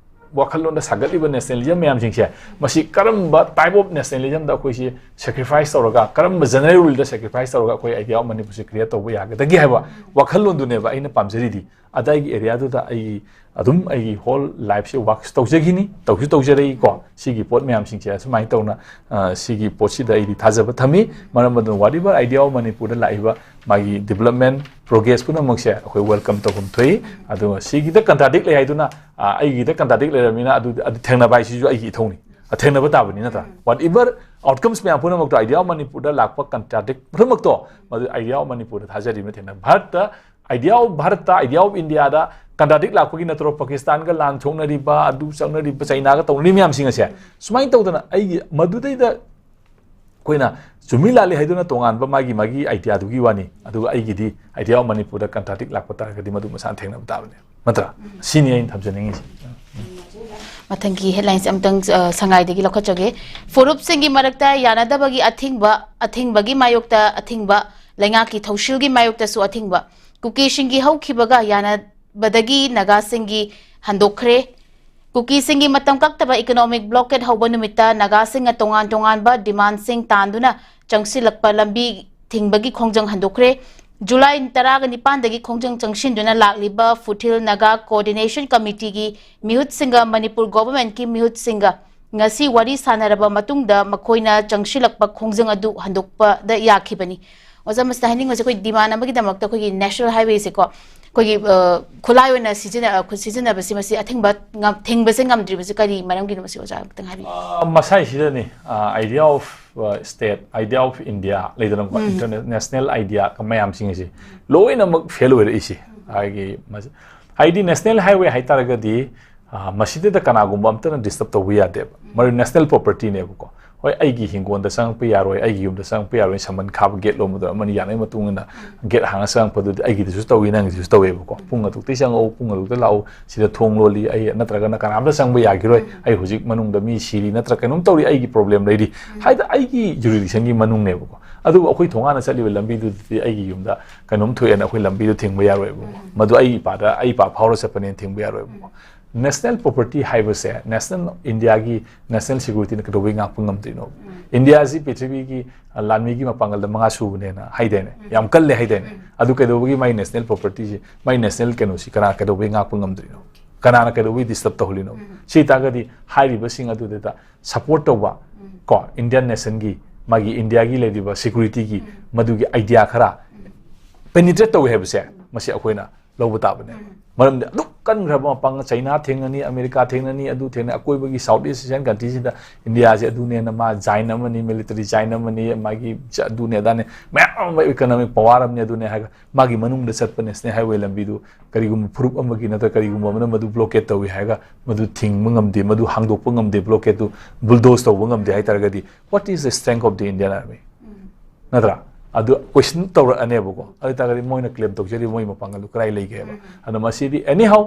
ꯋꯥꯈꯜꯂꯣꯟꯗ ꯁꯥꯒꯠꯂꯤꯕ ꯅꯦꯁꯅꯦꯂꯤꯖꯝ ꯃꯌꯥꯝꯁꯤꯡꯁꯦ, ꯃꯁꯤ ꯀꯔꯝꯕ type of ꯅꯦꯁꯅꯦꯂꯤꯖꯝꯗ ꯑꯩꯈꯣꯏꯁꯤ ꯁꯦꯀ꯭ꯔꯤꯐꯥꯏꯁ ꯇꯧꯔꯒ, ꯀꯔꯝꯕ ꯖꯦꯅꯔꯦꯜ ꯋꯤꯜꯗ ꯁꯦꯀ꯭ꯔꯤꯐꯥꯏꯁ ꯇꯧꯔꯒ ꯑꯩꯈꯣꯏ ꯑꯥꯏꯗꯤꯌꯥ ꯑꯣꯐ ꯃꯅꯤꯄꯨꯔꯁꯤ ꯀ꯭ꯔꯤꯌꯦꯠ ꯇꯧꯕ ꯌꯥꯒꯗꯒꯦ ꯍꯥꯏꯕ ꯋꯥꯈꯜꯂꯣꯟꯗꯨꯅꯦꯕ ꯑꯩꯅ ꯄꯥꯝꯖꯔꯤꯗꯤ꯫ ꯑꯗꯥꯏꯒꯤ ꯑꯦꯔꯤꯌꯥꯗꯨꯗ ꯑꯩꯒꯤ ꯑꯗꯨꯝ ꯑꯩꯒꯤ ꯍꯣꯜ ꯂꯥꯏꯐꯁꯦ ꯋꯥꯛꯁ ꯇꯧꯖꯈꯤꯅꯤ, ꯇꯧꯁꯨ ꯇꯧꯖꯔꯛꯏꯀꯣ꯫ ꯁꯤꯒꯤ ꯄꯣꯠ ꯃꯌꯥꯝꯁꯤꯡꯁꯦ ꯑꯁꯨꯃꯥꯏꯅ ꯇꯧꯅ, ꯑ, ꯁꯤꯒꯤ ꯄꯣꯠꯁꯤꯗ ꯑꯩꯗꯤ ꯊꯥꯖꯕ ꯊꯝꯃꯤ꯫ ꯃꯔꯝ ꯑꯗꯨꯅ whatever idea of ꯃꯅꯤꯄꯨꯔꯗ ꯂꯥꯛꯏꯕ ꯃꯥꯒꯤ ꯗꯤꯕꯂꯞꯃꯦꯟ ꯄ꯭ꯔꯣꯒ꯭ꯔꯦꯁ ꯄꯨꯝꯅꯃꯛꯁꯦ ꯑꯩꯈꯣꯏ ꯋꯦꯜꯀꯝ ꯇꯧꯐꯝ ꯊꯣꯛꯏ꯫ ꯑꯗꯨꯒ ꯁꯤꯒꯤꯗ ꯀꯟꯇ꯭ꯔꯥꯗꯤꯛ ꯂꯩ ꯍꯥꯏꯗꯨꯅ, ꯑ, ꯑꯩꯒꯤꯗ ꯀꯟꯇ꯭ꯔꯥꯗꯤꯛ ꯂꯩꯔꯕꯅꯤꯅ ꯑꯗꯨ, ꯑꯗꯨ ꯊꯦꯡꯅꯕ ꯍꯥꯏꯁꯤꯁꯨ ꯑꯩꯒꯤ ꯏꯊꯧꯅꯤ꯫ ꯑ, ꯊꯦꯡꯅꯕ ꯇꯥꯕꯅꯤ ꯅꯠꯇ꯭ꯔꯥ? Whatever outcomes ꯃꯌꯥꯝ ꯄꯨꯝꯅꯃꯛꯇꯣ, idea of ꯃꯅꯤꯄꯨꯔꯗ ꯂꯥꯛꯄ ꯀꯟꯇ꯭ꯔꯥꯗꯤꯛ ꯄꯨꯝꯅꯃꯛꯇꯣ ꯃꯗꯨ idea of ꯃꯅꯤꯄꯨꯔꯗ ꯊꯥꯖꯔꯤꯕ ꯊꯦꯡꯅ ꯚꯥꯔꯠꯇ idea of ꯚꯥꯔꯠꯇ, idea of ꯏꯟꯗꯤꯌꯥꯗ ꯀꯟꯇ꯭ꯔꯥꯗꯤꯛ ꯂꯥꯛꯄꯒꯤ ꯅꯠꯇ꯭ꯔꯣ ꯄꯥꯀꯤꯁꯇꯥꯟꯒ ꯂꯥꯟ ꯁꯣꯛꯅꯔꯤꯕ, ꯑꯗꯨ ꯆꯪꯅꯔꯤꯕ, ꯆꯩꯅꯥꯒ ꯇꯧꯅꯔꯤꯕ ꯃꯌꯥꯝꯁꯤꯡ ꯑꯁꯦ? ꯁꯨꯃꯥꯏꯅ ꯇꯧꯗꯅ ꯑꯩꯒꯤ ꯃꯗꯨꯗꯩꯗ ꯑꯩꯈꯣꯏꯅ ꯆꯨꯝꯃꯤ ꯂꯥꯜꯂꯤ ꯍꯥꯏꯗꯨꯅ ꯇꯣꯉꯥꯟꯕ ꯃꯥꯒꯤ ꯃꯥꯒꯤ ꯑꯥꯏꯗꯤꯌꯥꯗꯨꯒꯤ ꯋꯥꯅꯤ꯫ ꯑꯗꯨꯒ ꯑꯩꯒꯤꯗꯤ idea of ꯃꯅꯤꯄꯨꯔꯗ ꯀꯟꯇ꯭ꯔꯥꯗꯤꯛ ꯂꯥꯛꯄ ꯇꯥꯔꯒꯗꯤ ꯃꯗꯨ ꯃꯁꯥꯅ ꯊꯦꯡꯅꯕ ꯇꯥꯕꯅꯦ, ꯅꯠꯇ꯭ꯔꯥ? ꯁꯤꯅꯤ ꯑꯩꯅ ꯊꯝꯖꯅꯤꯡꯉꯤꯁꯦ꯫ ꯃꯊꯪꯒꯤ ꯍꯦꯗꯂꯥꯏꯟꯁ ꯑꯃꯇꯪ, ꯑ, ꯁꯉꯥꯏꯗꯒꯤ ꯂꯧꯈꯠꯆꯒꯦ꯫ ꯐꯨꯔꯨꯞꯁꯤꯡꯒꯤ ꯃꯔꯛꯇ ꯌꯥꯅꯗꯕꯒꯤ ꯑꯊꯤꯡꯕ, ꯑꯊꯤꯡꯕꯒꯤ ꯃꯥꯌꯣꯛꯇ ꯑꯊꯤꯡꯕ, ꯂꯩꯉꯥꯛꯀꯤ ꯊꯧꯁꯤꯜꯒꯤ ꯃꯥꯌꯣꯛꯇꯁꯨ ꯑꯊꯤꯡꯕ꯫ ꯀꯨꯀꯤꯁꯤꯡꯒꯤ ꯍꯧꯈꯤꯕꯒ ꯌꯥꯅꯕꯗꯒꯤ ꯅꯥꯒꯥꯁꯤꯡꯒꯤ ꯍꯟꯗꯣꯛꯈ꯭ꯔꯦ꯫ ꯀꯨꯀꯤꯁꯤꯡꯒꯤ ꯃꯇꯝ ꯀꯛꯇꯕ ꯏꯀꯣꯅꯣꯃꯤꯛ ꯕ꯭ꯂꯣꯀꯦꯠ ꯍꯧꯕ ꯅꯨꯃꯤꯠꯇ ꯅꯥꯒꯥꯁꯤꯡꯅ ꯇꯣꯉꯥꯟ ꯇꯣꯉꯥꯟꯕ ꯗꯤꯃꯥꯟꯁꯤꯡ ꯇꯥꯟꯗꯨꯅ ꯆꯪꯁꯤꯜꯂꯛꯄ ꯂꯝꯕꯤ ꯊꯤꯡꯕꯒꯤ ꯈꯣꯡꯖꯪ ꯍꯟꯗꯣꯛꯈ꯭ꯔꯦ꯫ ꯖꯨꯂꯥꯏ ꯇꯔꯥꯒ ꯅꯤꯄꯥꯟꯗꯒꯤ ꯈꯣꯡꯖꯪ ꯆꯪꯁꯤꯟꯗꯨꯅ ꯂꯥꯛꯂꯤꯕ ꯐꯨꯊꯤꯜ ꯅꯥꯒꯥ ꯀꯣꯑꯣꯔꯗꯤꯅꯦꯁꯟ ꯀꯃꯤꯇꯤꯒꯤ ꯃꯤꯍꯨꯠꯁꯤꯡꯒ ꯃꯅꯤꯄꯨꯔ ꯒꯣꯚꯔꯟꯃꯦꯟꯠꯀꯤ ꯃꯤꯍꯨꯠꯁꯤꯡꯒ ꯉꯁꯤ ꯋꯥꯔꯤ ꯁꯥꯟꯅꯔꯕ ꯃꯇꯨꯡꯗ ꯃꯈꯣꯏꯅ ꯆꯪꯁꯤꯜꯂꯛꯄ ꯈꯣꯡꯖꯪ ꯑꯗꯨ ꯍꯟꯗꯣꯛꯄꯗ ꯌꯥꯈꯤꯕꯅꯤ꯫ ꯑꯣꯖꯥ, ꯃꯁꯤꯗ ꯍꯥꯏꯅꯤꯡꯕꯁꯦ, ꯑꯩꯈꯣꯏ ꯗꯤꯃꯥꯟ ꯑꯃꯒꯤꯗꯃꯛꯇ ꯑꯩꯈꯣꯏꯒꯤ ꯅꯦꯁꯅꯦꯜ ꯍꯥꯏꯋꯦꯁꯦꯀꯣ, ꯑꯩꯈꯣꯏꯒꯤ, ꯑ, ꯈꯨꯠꯂꯥꯏ ꯑꯣꯏꯅ ꯁꯤꯖꯤꯟꯅ-, ꯑ, ꯈꯨꯠ ꯁꯤꯖꯤꯟꯅꯕꯁꯤ, ꯃꯁꯤ ꯑꯊꯤꯡꯕ ꯉꯝ-, ꯊꯤꯡꯕꯁꯦ ꯉꯝꯗ꯭ꯔꯤꯕꯁꯤ ꯀꯔꯤ ꯃꯔꯝꯒꯤꯅꯣ? ꯃꯁꯤ ꯑꯣꯖꯥ ꯈꯤꯇꯪ ꯍꯥꯏꯕꯤꯌꯨ꯫ ꯑ, ꯃꯁꯥꯏꯁꯤꯗꯅꯤ, ꯑ, idea of, ꯑ, state, idea of India ꯂꯩꯗꯅꯀꯣ, ꯏꯟꯇꯔꯅꯦꯁꯅꯦꯜ ꯑꯥꯏꯗꯤꯌꯥ ꯃꯌꯥꯝꯁꯤꯡ ꯑꯁꯤ ꯂꯣꯏꯅꯃꯛ ꯐꯦꯜ ꯑꯣꯏꯔꯛꯏꯁꯤ꯫ ꯍꯥꯏꯗꯤ ꯃꯁꯤ-, ꯍꯥꯏꯗꯤ ꯅꯦꯁꯅꯦꯜ ꯍꯥꯏꯋꯦ ꯍꯥꯏꯇꯥꯔꯒꯗꯤ, ꯑ, ꯃꯁꯤꯗꯩꯗ ꯀꯅꯥꯒꯨꯝꯕ ꯑꯝꯇꯅ ꯗꯤꯁꯇꯔꯕ ꯇꯧꯕ ꯌꯥꯗꯦꯕ, ꯃꯔꯝꯗꯤ ꯅꯦꯁꯅꯦꯜ ꯄ꯭ꯔꯣꯄꯔꯇꯤꯅꯦꯕꯀꯣ꯫ ꯍꯣꯏ, ꯑꯩꯒꯤ ꯍꯤꯡꯒꯣꯜꯗ ꯆꯪꯉꯛꯄ ꯌꯥꯔꯣꯏ, ꯑꯩꯒꯤ ꯌꯨꯝꯗ ꯆꯪꯉꯛꯄ ꯌꯥꯔꯣꯏ, ꯁꯝꯕꯟ ꯈꯥꯕ ꯒꯦꯠ ꯂꯣꯟꯕꯗꯣ ꯑꯃꯅ ꯌꯥꯅꯕꯒꯤ ꯃꯇꯨꯡ ꯏꯟꯅ ꯒꯦꯠ ꯍꯥꯡꯉ ꯆꯪꯉꯛꯄꯗꯨꯗꯤ ꯑꯩꯒꯤꯗꯁꯨ ꯇꯧꯏ, ꯅꯪꯒꯤꯗꯁꯨ ꯇꯧꯋꯦꯕꯀꯣ꯫ ꯄꯨꯡ ꯑꯗꯨꯛꯇꯩ ꯆꯪꯉꯛꯎ, ꯄꯨꯡ ꯑꯗꯨꯛꯇ ꯂꯥꯛꯎ, ꯁꯤꯗ ꯊꯣꯡ ꯂꯣꯜꯂꯤ ꯑꯩ, ꯅꯠꯇ꯭ꯔꯒꯅ ꯀꯅꯥꯝꯇ ꯆꯪꯕ ꯌꯥꯈꯤꯔꯣꯏ, ꯑꯩ ꯍꯧꯖꯤꯛ ꯃꯅꯨꯡꯗ ꯃꯤ ꯁꯤꯔꯤ ꯅꯠꯇ꯭ꯔ ꯀꯩꯅꯣꯝ ꯇꯧꯔꯤ, ꯑꯩꯒꯤ ꯄ꯭ꯔꯣꯕ꯭ꯂꯦꯝ ꯂꯩꯔꯤ ꯍꯥꯏꯗ ꯑꯩꯒꯤ ꯖꯨꯔꯤꯗꯤꯛꯁꯟꯒꯤ ꯃꯅꯨꯡꯅꯦꯕꯀꯣ꯫ ꯑꯗꯨꯕꯨ ꯑꯩꯈꯣꯏ ꯊꯣꯡꯒꯥꯟꯅ ꯆꯠꯂꯤꯕ ꯂꯝꯕꯤꯗꯨꯗꯤ ꯑꯩꯒꯤ ꯌꯨꯝꯗ ꯀꯩꯅꯣꯝ ꯊꯣꯛꯑꯦꯅ ꯑꯩꯈꯣꯏ ꯂꯝꯕꯤꯗꯣ ꯊꯤꯡꯕ ꯌꯥꯔꯣꯏꯕꯀꯣ꯫ ꯃꯗꯨ ꯑꯩ ꯏꯄꯥꯗ, ꯑꯩ ꯏꯄꯥ ꯐꯥꯎꯔ ꯆꯠꯄꯅꯦꯅ ꯊꯤꯡꯕ ꯌꯥꯔꯣꯏꯕꯀꯣ꯫ National property ꯍꯥꯏꯕꯁꯦ national, Indiaꯒꯤ national securityꯅ ꯀꯩꯗꯧꯕꯩ ꯉꯥꯛꯄ ꯉꯝꯗ꯭ꯔꯤꯅꯣ? Indiaꯁꯤ ꯄ꯭ꯔꯤꯊꯤꯕꯤꯒꯤ, ꯑ, ꯂꯥꯟꯃꯤꯒꯤ ꯃꯄꯥꯡꯒꯜꯗ ꯃꯉꯥ ꯁꯨꯕꯅꯦꯅ ꯍꯥꯏꯗꯥꯏꯅꯦ? ꯌꯥꯝ ꯀꯜꯂꯦ ꯍꯥꯏꯗꯥꯏꯅꯦ? ꯑꯗꯨ ꯀꯩꯗꯧꯕꯒꯤ ꯃꯥꯏ national propertyꯁꯤ, ꯃꯥꯏ national ꯀꯩꯅꯣꯁꯤ ꯀꯅꯥ ꯀꯩꯗꯧꯕꯒꯤ ꯉꯥꯛꯄ ꯉꯝꯗ꯭ꯔꯤꯅꯣ? ꯀꯅꯥꯅ ꯀꯩꯗꯧꯕꯒꯤ disturb ꯇꯧꯍꯜꯂꯤꯅꯣ? ꯁꯤ ꯇꯥꯔꯒꯗꯤ ꯍꯥꯏꯔꯤꯕꯁꯤꯡ ꯑꯗꯨꯗ support ꯇꯧꯕ, ꯀꯣ, Indian nationꯒꯤ, ꯃꯥꯒꯤ Indiaꯒꯤ ꯂꯩꯔꯤꯕ securityꯒꯤ ꯃꯗꯨꯒꯤ idea ꯈꯔ penetrate ꯇꯧꯋꯦ ꯍꯥꯏꯕꯁꯦ, ꯃꯁꯤ ꯑꯩꯈꯣꯏꯅ ꯂꯧꯕ ꯇꯥꯕꯅꯦꯕ꯫ ꯃꯔꯝꯗꯤ ꯑꯗꯨꯛ ꯀꯟꯈ꯭ꯔꯕ ꯃꯄꯥꯡꯒꯜ, ꯆꯩꯅꯥ ꯊꯦꯡꯅꯅꯤ, ꯑꯃꯦꯔꯤꯀꯥ ꯊꯦꯡꯅꯅꯤ, ꯑꯗꯨ ꯊꯦꯡꯅꯅꯤ, ꯑꯀꯣꯏꯕꯒꯤ South East Asian countryꯁꯤꯡꯗ Indiaꯁꯦ ꯑꯗꯨꯅꯦꯅ, ꯃꯥ giant ꯑꯃꯅꯤ, military giant ꯑꯃꯅꯤ, ꯃꯥꯒꯤ ꯑꯗꯨꯅꯦ ꯑꯗꯥꯅꯦ, ꯃꯌꯥꯝ ꯑꯃ economic power ꯑꯃꯅꯤ, ꯑꯗꯨꯅꯦ ꯍꯥꯏꯔꯒ ꯃꯥꯒꯤ ꯃꯅꯨꯡꯗ ꯆꯠꯄ national highway ꯂꯝꯕꯤꯗꯨ ꯀꯔꯤꯒꯨꯝꯕ ꯐꯨꯔꯨꯞ ꯑꯃꯒꯤ ꯅꯠꯇ꯭ꯔꯒ ꯀꯔꯤꯒꯨꯝꯕ ꯑꯃꯅ ꯃꯗꯨ blockade ꯇꯧꯏ ꯍꯥꯏꯔꯒ ꯃꯗꯨ ꯊꯤꯡꯕ ꯉꯝꯗꯦ, ꯃꯗꯨ ꯍꯥꯡꯗꯣꯛꯄ ꯉꯝꯗꯦ, blockadeꯇꯨ bulldoze ꯇꯧꯕ ꯉꯝꯗꯦ ꯍꯥꯏꯇꯥꯔꯒꯗꯤ, what is the strength of the Indian army? ꯅꯠꯇ꯭ꯔꯥ? ꯑꯗꯨ question ꯇꯧꯔꯛꯑꯅꯦꯕꯀꯣ꯫ ꯑꯗꯨ ꯑꯣꯏꯇꯥꯔꯒꯗꯤ ꯃꯣꯏꯅ claim ꯇꯧꯖꯔꯤꯕ ꯃꯣꯏ ꯃꯄꯥꯡꯒꯜꯗꯨ ꯀꯗꯥꯏ ꯂꯩꯒꯦꯕ? ꯑꯗꯨꯅ ꯃꯁꯤꯗꯤ anyhow,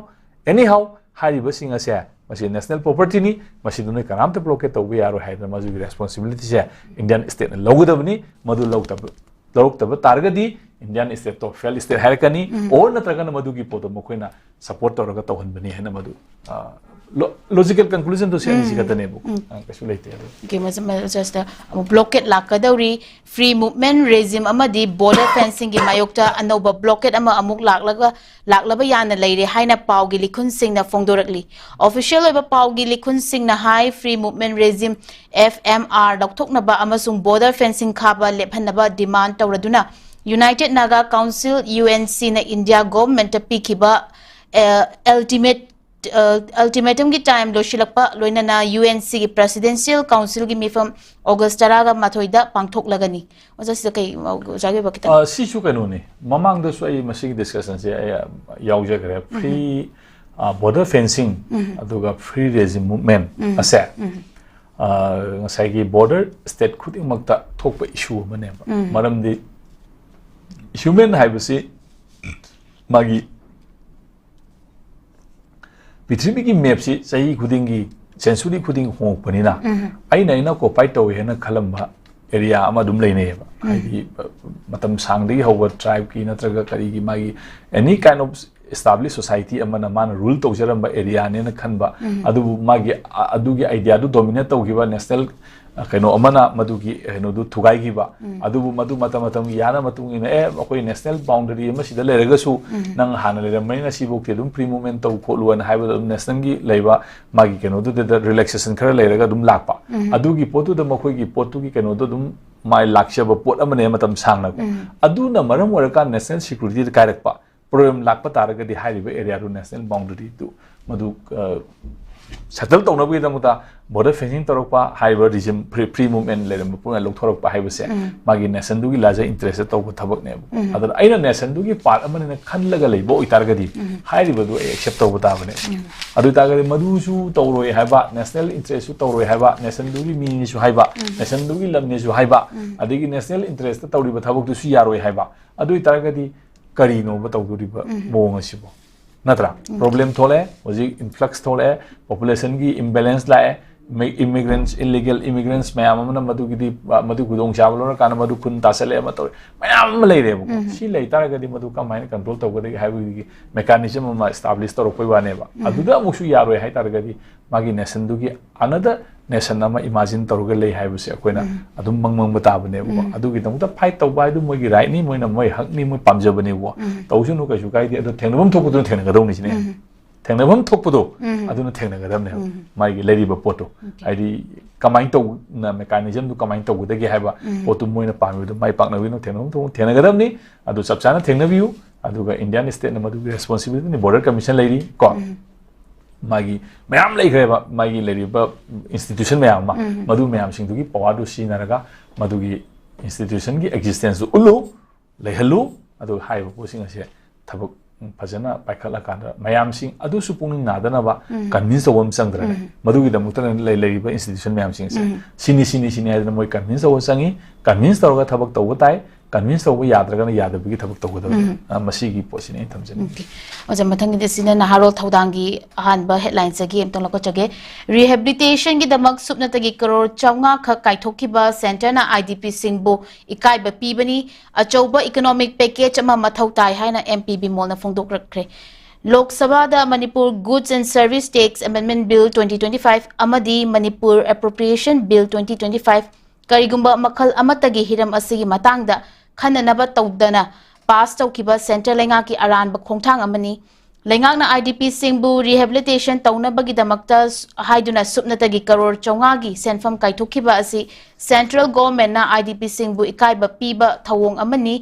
anyhow ꯍꯥꯏꯔꯤꯕꯁꯤꯡ ꯑꯁꯦ, ꯃꯁꯤ national propertyꯅꯤ, ꯃꯁꯤꯗ ꯅꯣꯏ ꯀꯅꯥꯝꯇ blockade ꯇꯧꯕ ꯌꯥꯔꯣꯏ ꯍꯥꯏꯗꯅ ꯃꯗꯨꯒꯤ responsibilityꯁꯦ Indian stateꯅ ꯂꯧꯒꯗꯕꯅꯤ꯫ ꯃꯗꯨ ꯂꯧꯗꯕ, ꯂꯧꯔꯛꯇꯕ ꯇꯥꯔꯒꯗꯤ Indian stateꯇꯣ fail state ꯍꯥꯏꯔꯛꯀꯅꯤ, or ꯅꯠꯇ꯭ꯔꯒꯅ ꯃꯗꯨꯒꯤ ꯄꯣꯠꯇꯣ ꯃꯈꯣꯏꯅ support ꯇꯧꯔꯒ ꯇꯧꯍꯟꯕꯅꯤ ꯍꯥꯏꯅ ꯃꯗꯨ, ꯑ, lo-, logical conclusionꯗꯣ ꯁꯤ ꯑꯅꯤꯁꯤ ꯈꯛꯇꯅꯦꯕꯀꯣ꯫ ꯑ, ꯀꯩꯁꯨ ꯂꯩꯇꯦ ꯑꯗꯨ꯫ Okay, ꯃꯁꯤ, ꯃ-, just, ꯑꯃꯨꯛ blockade ꯂꯥꯛꯀꯗꯧꯔꯤ, free movement regime ꯑꯃꯗꯤ border fencingꯒꯤ ꯃꯥꯌꯣꯛꯇ ꯑꯅꯧꯕ blockade ꯑꯃ ꯑꯃꯨꯛ ꯂꯥꯛꯂꯒ, ꯂꯥꯛꯂꯕ ꯌꯥꯅ ꯂꯩꯔꯦ ꯍꯥꯏꯅ ꯄꯥꯎꯒꯤ ꯂꯤꯈꯨꯟꯁꯤꯡꯅ ꯐꯣꯡꯗꯣꯔꯛꯂꯤ꯫ Official ꯑꯣꯏꯕ ꯄꯥꯎꯒꯤ ꯂꯤꯈꯨꯟꯁꯤꯡꯅ ꯍꯥꯏ, free movement regime, F M R, ꯂꯧꯊꯣꯛꯅꯕ ꯑꯃꯁꯨꯡ border fencing ꯈꯥꯕ ꯂꯦꯞꯍꯟꯅꯕ demand ꯇꯧꯔꯗꯨꯅ United Naga Council, U N Cꯅ India governmentꯇ ꯄꯤꯈꯤꯕ, ꯑ, ultimate ꯑ, ultimatumꯒꯤ time ꯂꯣꯏꯁꯤꯜꯂꯛꯄ ꯂꯣꯏꯅꯅ U N Cꯒꯤ Presidential Councilꯒꯤ ꯃꯤꯐꯝ August ꯇꯔꯥꯒ ꯃꯥꯊꯣꯏꯗ ꯄꯥꯡꯊꯣꯛꯂꯒꯅꯤ꯫ ꯑꯣꯖꯥ, ꯁꯤꯗ ꯀꯩ, ꯑꯣꯖꯥꯒꯤ ꯑꯣꯏꯕ ꯈꯤꯇꯪ? ꯑ, ꯁꯤꯁꯨ ꯀꯩꯅꯣꯅꯤ, ꯃꯃꯥꯡꯗꯁꯨ ꯑꯩ ꯃꯁꯤꯒꯤ discussionꯁꯦ ꯑꯩ, ꯑ, ꯌꯥꯎꯖꯈ꯭ꯔꯦ꯫ Free, ꯑ, border fencing, ꯑꯗꯨꯒ free regime movement ꯑꯁꯦ, ꯑ, ꯉꯁꯥꯏꯒꯤ border state ꯈꯨꯗꯤꯡꯃꯛꯇ ꯊꯣꯛꯄ issue ꯑꯃꯅꯦꯕ꯫ ꯃꯔꯝꯗꯤ human ꯍꯥꯏꯕꯁꯤ ꯃꯥꯒꯤ ꯄ꯭ꯔꯤꯊꯤꯕꯤꯒꯤ mapꯁꯤ ꯆꯍꯤ ꯈꯨꯗꯤꯡꯒꯤ, century ꯈꯨꯗꯤꯡꯒꯤ ꯍꯣꯡꯉꯛꯄꯅꯤꯅ, ꯑꯩꯅ, ꯑꯩꯅ copy ꯇꯧꯏ ꯍꯥꯏꯅ ꯈꯜꯂꯝꯕ area ꯑꯃ ꯑꯗꯨꯝ ꯂꯩꯅꯩꯌꯦꯕ꯫ ꯍꯥꯏꯗꯤ, ꯃꯇꯝ ꯁꯥꯡꯗꯒꯤ ꯍꯧꯕ tribeꯀꯤ ꯅꯠꯇ꯭ꯔꯒ ꯀꯔꯤꯒꯤ ꯃꯥꯒꯤ any kind of established society ꯑꯃꯅ ꯃꯥꯅ rule ꯇꯧꯖꯔꯝꯕ areaꯅꯦꯅ ꯈꯟꯕ, ꯑꯗꯨꯕꯨ ꯃꯥꯒꯤ ꯑ- ꯑꯗꯨꯒꯤ ideaꯗꯨ dominate ꯇꯧꯈꯤꯕ national ꯑ, ꯀꯩꯅꯣ ꯑꯃꯅ ꯃꯗꯨꯒꯤ ꯀꯩꯅꯣꯗꯨ ꯊꯨꯒꯥꯏꯈꯤꯕ, ꯑꯗꯨꯕꯨ ꯃꯗꯨ ꯃꯇꯝ ꯃꯇꯝꯒꯤ ꯌꯥꯅ ꯃꯇꯨꯡ ꯏꯟꯅ, "ꯑꯦ, ꯑꯩꯈꯣꯏ national boundary ꯑꯃ ꯁꯤꯗ ꯂꯩꯔꯒꯁꯨ ꯅꯪ ꯍꯥꯟꯅ ꯂꯩꯔꯝꯕꯅꯤꯅ ꯁꯤꯐꯧꯗꯤ ꯑꯗꯨꯝ free movement ꯇꯧ ꯈꯣꯠꯂꯨ" ꯍꯥꯏꯅ ꯍꯥꯏꯕꯗ ꯑꯗꯨꯝ nationꯒꯤ ꯂꯩꯕ ꯃꯥꯒꯤ ꯀꯩꯅꯣꯗꯨꯗ relaxation ꯈꯔ ꯂꯩꯔꯒ ꯑꯗꯨꯝ ꯂꯥꯛꯄ꯫ ꯑꯗꯨꯒꯤ ꯄꯣꯠꯇꯨꯗ ꯃꯈꯣꯏꯒꯤ ꯄꯣꯠꯇꯨꯒꯤ ꯀꯩꯅꯣꯗꯣ ꯑꯗꯨꯝ ꯃꯥꯏ ꯂꯥꯛꯆꯕ ꯄꯣꯠ ꯑꯃꯅꯦ ꯃꯇꯝ ꯁꯥꯡꯅꯀꯣ꯫ ꯑꯗꯨꯅ ꯃꯔꯝ ꯑꯣꯏꯔꯀꯥꯟꯗ national securityꯗ ꯀꯥꯏꯔꯛꯄ problem ꯂꯥꯛꯄ ꯇꯥꯔꯒꯗꯤ ꯍꯥꯏꯔꯤꯕ areaꯗꯨ national boundaryꯗꯨ ꯃꯗꯨ ꯑ, settle ꯇꯧꯅꯕꯒꯤꯗꯃꯛꯇ border fencing ꯇꯧꯔꯛꯄ, ꯍꯥꯏꯔꯤꯕ regime free, free movement ꯂꯩꯔꯝꯕ ꯄꯨꯝꯅꯃꯛ ꯂꯧꯊꯣꯔꯛꯄ ꯍꯥꯏꯕꯁꯦ ꯃꯥꯒꯤ nationꯗꯨꯒꯤ larger interest ꯇꯧꯕ ꯊꯕꯛꯅꯦꯕ꯫ ꯑꯗꯨꯅ ꯑꯩꯅ nationꯗꯨꯒꯤ part ꯑꯃꯅꯤꯅ ꯈꯜꯂꯒ ꯂꯩꯕ ꯑꯣꯏꯇꯥꯔꯒꯗꯤ ꯍꯥꯏꯔꯤꯕꯗꯨ ꯑꯩ accept ꯇꯧꯕ ꯇꯥꯕꯅꯦ꯫ ꯑꯗꯨ ꯑꯣꯏꯇꯥꯔꯒꯗꯤ ꯃꯗꯨꯁꯨ ꯇꯧꯔꯣꯏ ꯍꯥꯏꯕ, national interestꯁꯨ ꯇꯧꯔꯣꯏ ꯍꯥꯏꯕ, nationꯗꯨꯒꯤ ꯃꯤꯅꯤꯁꯨ ꯍꯥꯏꯕ, nationꯗꯨꯒꯤ ꯂꯝꯅꯤꯁꯨ ꯍꯥꯏꯕ, ꯑꯗꯒꯤ national interest ꯇꯧꯔꯤꯕ ꯊꯕꯛꯇꯨꯁꯨ ꯌꯥꯔꯣꯏ ꯍꯥꯏꯕ, ꯑꯗꯨ ꯑꯣꯏꯇꯥꯔꯒꯗꯤ ꯀꯔꯤꯅꯣꯕ ꯇꯧꯗꯣꯔꯤꯕ ꯃꯑꯣꯡ ꯑꯁꯤꯕꯣ? ꯅꯠꯇ꯭ꯔꯥ? Problem ꯊꯣꯛꯂꯛꯑꯦ, ꯍꯧꯖꯤꯛ influx ꯊꯣꯛꯂꯛꯑꯦ, populationꯒꯤ imbalance ꯂꯥꯛꯑꯦ, immigrants, illegal immigrants ꯃꯌꯥꯝ ꯑꯃꯅ ꯃꯗꯨꯒꯤꯗꯤ, ꯃꯗꯨ ꯈꯨꯗꯣꯡꯆꯥꯕ ꯂꯧꯔꯀꯥꯟꯗ ꯃꯗꯨ ꯈꯨꯟ ꯇꯥꯁꯜꯂꯛꯑꯦ, ꯑꯃ ꯇꯧꯔꯦ, ꯃꯌꯥꯝ ꯑꯃ ꯂꯩꯔꯦꯕꯀꯣ꯫ ꯁꯤ ꯂꯩ ꯇꯥꯔꯒꯗꯤ ꯃꯗꯨ ꯀꯃꯥꯏꯅ control ꯇꯧꯒꯗꯒꯦ ꯍꯥꯏꯕꯒꯤ mechanism ꯑꯃ establish ꯇꯧꯔꯛꯄꯩ ꯋꯥꯅꯦꯕ꯫ ꯑꯗꯨꯗ ꯑꯃꯨꯛꯁꯨ ꯌꯥꯔꯣꯏ ꯍꯥꯏ ꯇꯥꯔꯒꯗꯤ ꯃꯥꯒꯤ nationꯗꯨꯒꯤ another nation ꯑꯃ imagine ꯇꯧꯔꯒ ꯂꯩ ꯍꯥꯏꯕꯁꯦ ꯑꯩꯈꯣꯏꯅ ꯑꯗꯨꯝ ꯃꯪ ꯃꯪꯕ ꯇꯥꯕꯅꯦꯕꯀꯣ꯫ ꯑꯗꯨꯒꯤꯗꯃꯛꯇ fight ꯇꯧꯕ ꯍꯥꯏꯗꯨ ꯃꯣꯏꯒꯤ rightꯅꯤ, ꯃꯣꯏꯅ ꯃꯣꯏ ꯍꯛꯅꯤ, ꯃꯣꯏ ꯄꯥꯝꯖꯕꯅꯦꯕꯀꯣ꯫ ꯇꯧꯁꯅꯨ, ꯀꯩꯁꯨ ꯀꯥꯏꯗꯦ, ꯑꯗꯣ ꯊꯦꯡꯅꯐꯝ ꯊꯣꯛꯄꯗꯨꯅ ꯊꯦꯡꯅꯒꯗꯧꯅꯤ ꯁꯤꯅꯦ꯫ ꯊꯦꯡꯅꯐꯝ ꯊꯣꯛꯄꯗꯣ ꯑꯗꯨꯅ ꯊꯦꯡꯅꯒꯗꯕꯅꯦꯕ꯫ ꯃꯥꯒꯤ ꯂꯩꯔꯤꯕ ꯄꯣꯠꯇꯣ, ꯍꯥꯏꯗꯤ ꯀꯃꯥꯏꯅ ꯇꯧꯅ mechanismꯗꯨ ꯀꯃꯥꯏꯅ ꯇꯧꯒꯗꯒꯦ ꯍꯥꯏꯕ ꯄꯣꯠꯇꯨ ꯃꯣꯏꯅ ꯄꯥꯝꯃꯤꯕꯗꯨ ꯃꯥꯏ ꯄꯥꯛꯅꯕꯒꯤꯗꯣ ꯊꯦꯡꯅꯐꯝ ꯊꯣꯛꯄ ꯊꯦꯡꯅꯒꯗꯕꯅꯤ꯫ ꯑꯗꯨ ꯆꯞ ꯆꯥꯅ ꯊꯦꯡꯅꯕꯤꯌꯨ꯫ ꯑꯗꯨꯒ Indian stateꯅ ꯃꯗꯨꯒꯤ responsibilityꯅꯤ, border commission ꯂꯩꯔꯤ ꯀꯣ꯫ ꯃꯥꯒꯤ ꯃꯌꯥꯝ ꯂꯩꯈ꯭ꯔꯦꯕ, ꯃꯥꯒꯤ ꯂꯩꯔꯤꯕ institution ꯃꯌꯥꯝ ꯑꯃ, ꯃꯗꯨ ꯃꯌꯥꯝꯁꯤꯡꯗꯨꯒꯤ powerꯗꯨ ꯁꯤꯖꯤꯟꯅꯔꯒ ꯃꯗꯨꯒꯤ institutionꯒꯤ existenceꯗꯨ ꯎꯠꯂꯨ, ꯂꯩꯍꯜꯂꯨ꯫ ꯑꯗꯨꯒ ꯍꯥꯏꯔꯤꯕ ꯄꯣꯠꯁꯤꯡ ꯑꯁꯦ ꯊꯕꯛ ꯐꯖꯅ ꯄꯥꯏꯈꯠꯂꯀꯥꯟꯗ ꯃꯌꯥꯝꯁꯤꯡ ꯑꯗꯨꯁꯨ ꯄꯨꯛꯅꯤꯡ ꯅꯥꯗꯅꯕ convince ꯇꯧꯕ ꯑꯃ ꯆꯪꯗ꯭ꯔꯅꯦ? ꯃꯗꯨꯒꯤꯗꯃꯛꯇ ꯂꯩ-, ꯂꯩꯔꯤꯕ institution ꯃꯌꯥꯝꯁꯤꯡꯁꯦ ꯁꯤꯅꯤ, ꯁꯤꯅꯤ, ꯁꯤꯅꯤ ꯍꯥꯏꯗꯅ ꯃꯣꯏ convince ꯇꯧꯕ ꯆꯪꯉꯤ꯫ Convince ꯇꯧꯔꯒ ꯊꯕꯛ ꯇꯧꯕ ꯇꯥꯏ꯫ ꯀꯟꯚꯤꯟꯁ ꯇꯧꯕ ꯌꯥꯗ꯭ꯔꯒꯅ ꯌꯥꯗꯕꯒꯤ ꯊꯕꯛ ꯇꯧꯒꯗꯕꯅꯤ꯫ ꯎꯝ꯫ ꯑ, ꯃꯁꯤꯒꯤ ꯄꯣꯠꯁꯤꯅꯤ ꯑꯩꯅ ꯊꯝꯖꯅꯤꯡꯉꯤ꯫ ꯑꯣꯀꯦ꯫ ꯑꯣꯖꯥ, ꯃꯊꯪꯒꯤꯗꯤ ꯁꯤꯅ ꯅꯍꯥꯔꯣꯜ ꯊꯧꯗꯥꯡꯒꯤ ꯑꯍꯥꯟꯕ ꯍꯦꯗꯂꯥꯏꯟꯁꯇꯒꯤ ꯑꯃꯇꯪ ꯂꯧꯈꯠꯆꯒꯦ꯫ ꯔꯤꯍꯦꯕꯤꯂꯤꯇꯦꯁꯟꯒꯤꯗꯃꯛ ꯁꯨꯞꯅꯇꯒꯤ ꯀꯔꯣꯔ ꯆꯥꯝꯃꯉꯥ ꯈꯛ ꯀꯥꯏꯊꯣꯛꯈꯤꯕ ꯁꯦꯟꯇꯔꯅ ꯑꯥꯏ ꯗꯤ ꯄꯤꯁꯤꯡꯕꯨ ꯏꯀꯥꯏꯕ ꯄꯤꯕꯅꯤ꯫ ꯑꯆꯧꯕ ꯏꯀꯣꯅꯣꯃꯤꯛ ꯄꯦꯀꯦꯖ ꯑꯃ ꯃꯊꯧ ꯇꯥꯏ ꯍꯥꯏꯅ ꯑꯦꯝ ꯄꯤ ꯕꯤꯃꯣꯜꯅ ꯐꯣꯡꯗꯣꯛꯂꯛꯈ꯭ꯔꯦ꯫ ꯂꯣꯛ ꯁꯚꯥꯗ Manipur Goods and Service Tax Amendment Bill twenty twenty five ꯑꯃꯗꯤ Manipur Appropriation Bill twenty twenty five ꯀꯔꯤꯒꯨꯝꯕ ꯃꯈꯜ ꯑꯃꯠꯇꯒꯤ ꯍꯤꯔꯝ ꯑꯁꯤꯒꯤ ꯃꯇꯥꯡꯗ ꯈꯟꯅꯅꯕ ꯇꯧꯗꯅ ꯄꯥꯁ ꯇꯧꯈꯤꯕ ꯁꯦꯟꯇ꯭ꯔꯦꯜ ꯂꯩꯉꯥꯛꯀꯤ ꯑꯔꯥꯟꯕ ꯈꯣꯡꯊꯥꯡ ꯑꯃꯅꯤ꯫ ꯂꯩꯉꯥꯛꯅ ꯑꯥꯏ ꯗꯤ ꯄꯤꯁꯤꯡꯕꯨ ꯔꯤꯍꯦꯕꯤꯂꯤꯇꯦꯁꯟ ꯇꯧꯅꯕꯒꯤꯗꯃꯛꯇ ꯍꯥꯏꯗꯨꯅ ꯁꯨꯞꯅꯇꯒꯤ ꯀꯔꯣꯔ ꯆꯥꯝꯃꯉꯥꯒꯤ ꯁꯦꯟꯐꯝ ꯀꯥꯏꯊꯣꯛꯈꯤꯕ ꯑꯁꯤ ꯁꯦꯟꯇ꯭ꯔꯦꯜ ꯒꯣꯚꯔꯟꯃꯦꯟꯠꯅ ꯑꯥꯏ ꯗꯤ ꯄꯤꯁꯤꯡꯕꯨ ꯏꯀꯥꯏꯕ ꯄꯤꯕ ꯊꯧꯑꯣꯡ ꯑꯃꯅꯤ꯫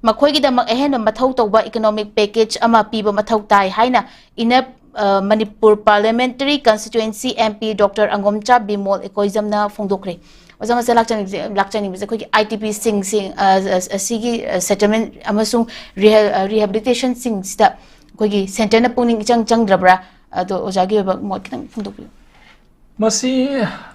ꯃꯈꯣꯏꯒꯤꯗꯃꯛ ꯑꯍꯦꯟꯕ ꯃꯊꯧ ꯇꯧꯕ ꯏꯀꯣꯅꯣꯃꯤꯛ ꯄꯦꯀꯦꯖ ꯑꯃ ꯄꯤꯕ ꯃꯊꯧ ꯇꯥꯏ ꯍꯥꯏꯅ ꯏꯅꯞ, ꯑ, Manipur parliamentary constituency M P doctor Angomcha Bimol ꯏꯀꯣꯏꯖꯝꯅ ꯐꯣꯡꯗꯣꯛꯈ꯭ꯔꯦ꯫ ꯑꯣꯖꯥ, ꯉꯁꯥꯏ ꯂꯥꯛꯆꯅꯤꯡꯕꯁꯦ, ꯂꯥꯛꯆꯅꯤꯡꯕꯁꯦ ꯑꯩꯈꯣꯏꯒꯤ ꯑꯥꯏ ꯗꯤ ꯄꯤꯁꯤꯡꯁꯤ, ꯑ, ꯑ, ꯑꯁꯤꯒꯤ, ꯑ, ꯁꯦꯇꯜꯃꯦꯟꯠ ꯑꯃꯁꯨꯡ ꯔꯤꯍꯦ-, ꯑ, ꯔꯤꯍꯦꯕꯤꯂꯤꯇꯦꯁꯟꯁꯤꯡꯁꯤꯗ ꯑꯩꯈꯣꯏꯒꯤ ꯁꯦꯟꯇꯔꯅ ꯄꯨꯛꯅꯤꯡ ꯏꯆꯪ ꯆꯪꯗ꯭ꯔꯕ꯭ꯔꯥ? ꯑꯗꯣ ꯑꯣꯖꯥꯒꯤ ꯑꯣꯏꯕ ꯃꯣꯠ ꯈꯤꯇꯪ ꯐꯣꯡꯗꯣꯛꯄꯤꯌꯨ꯫ ꯃꯁꯤ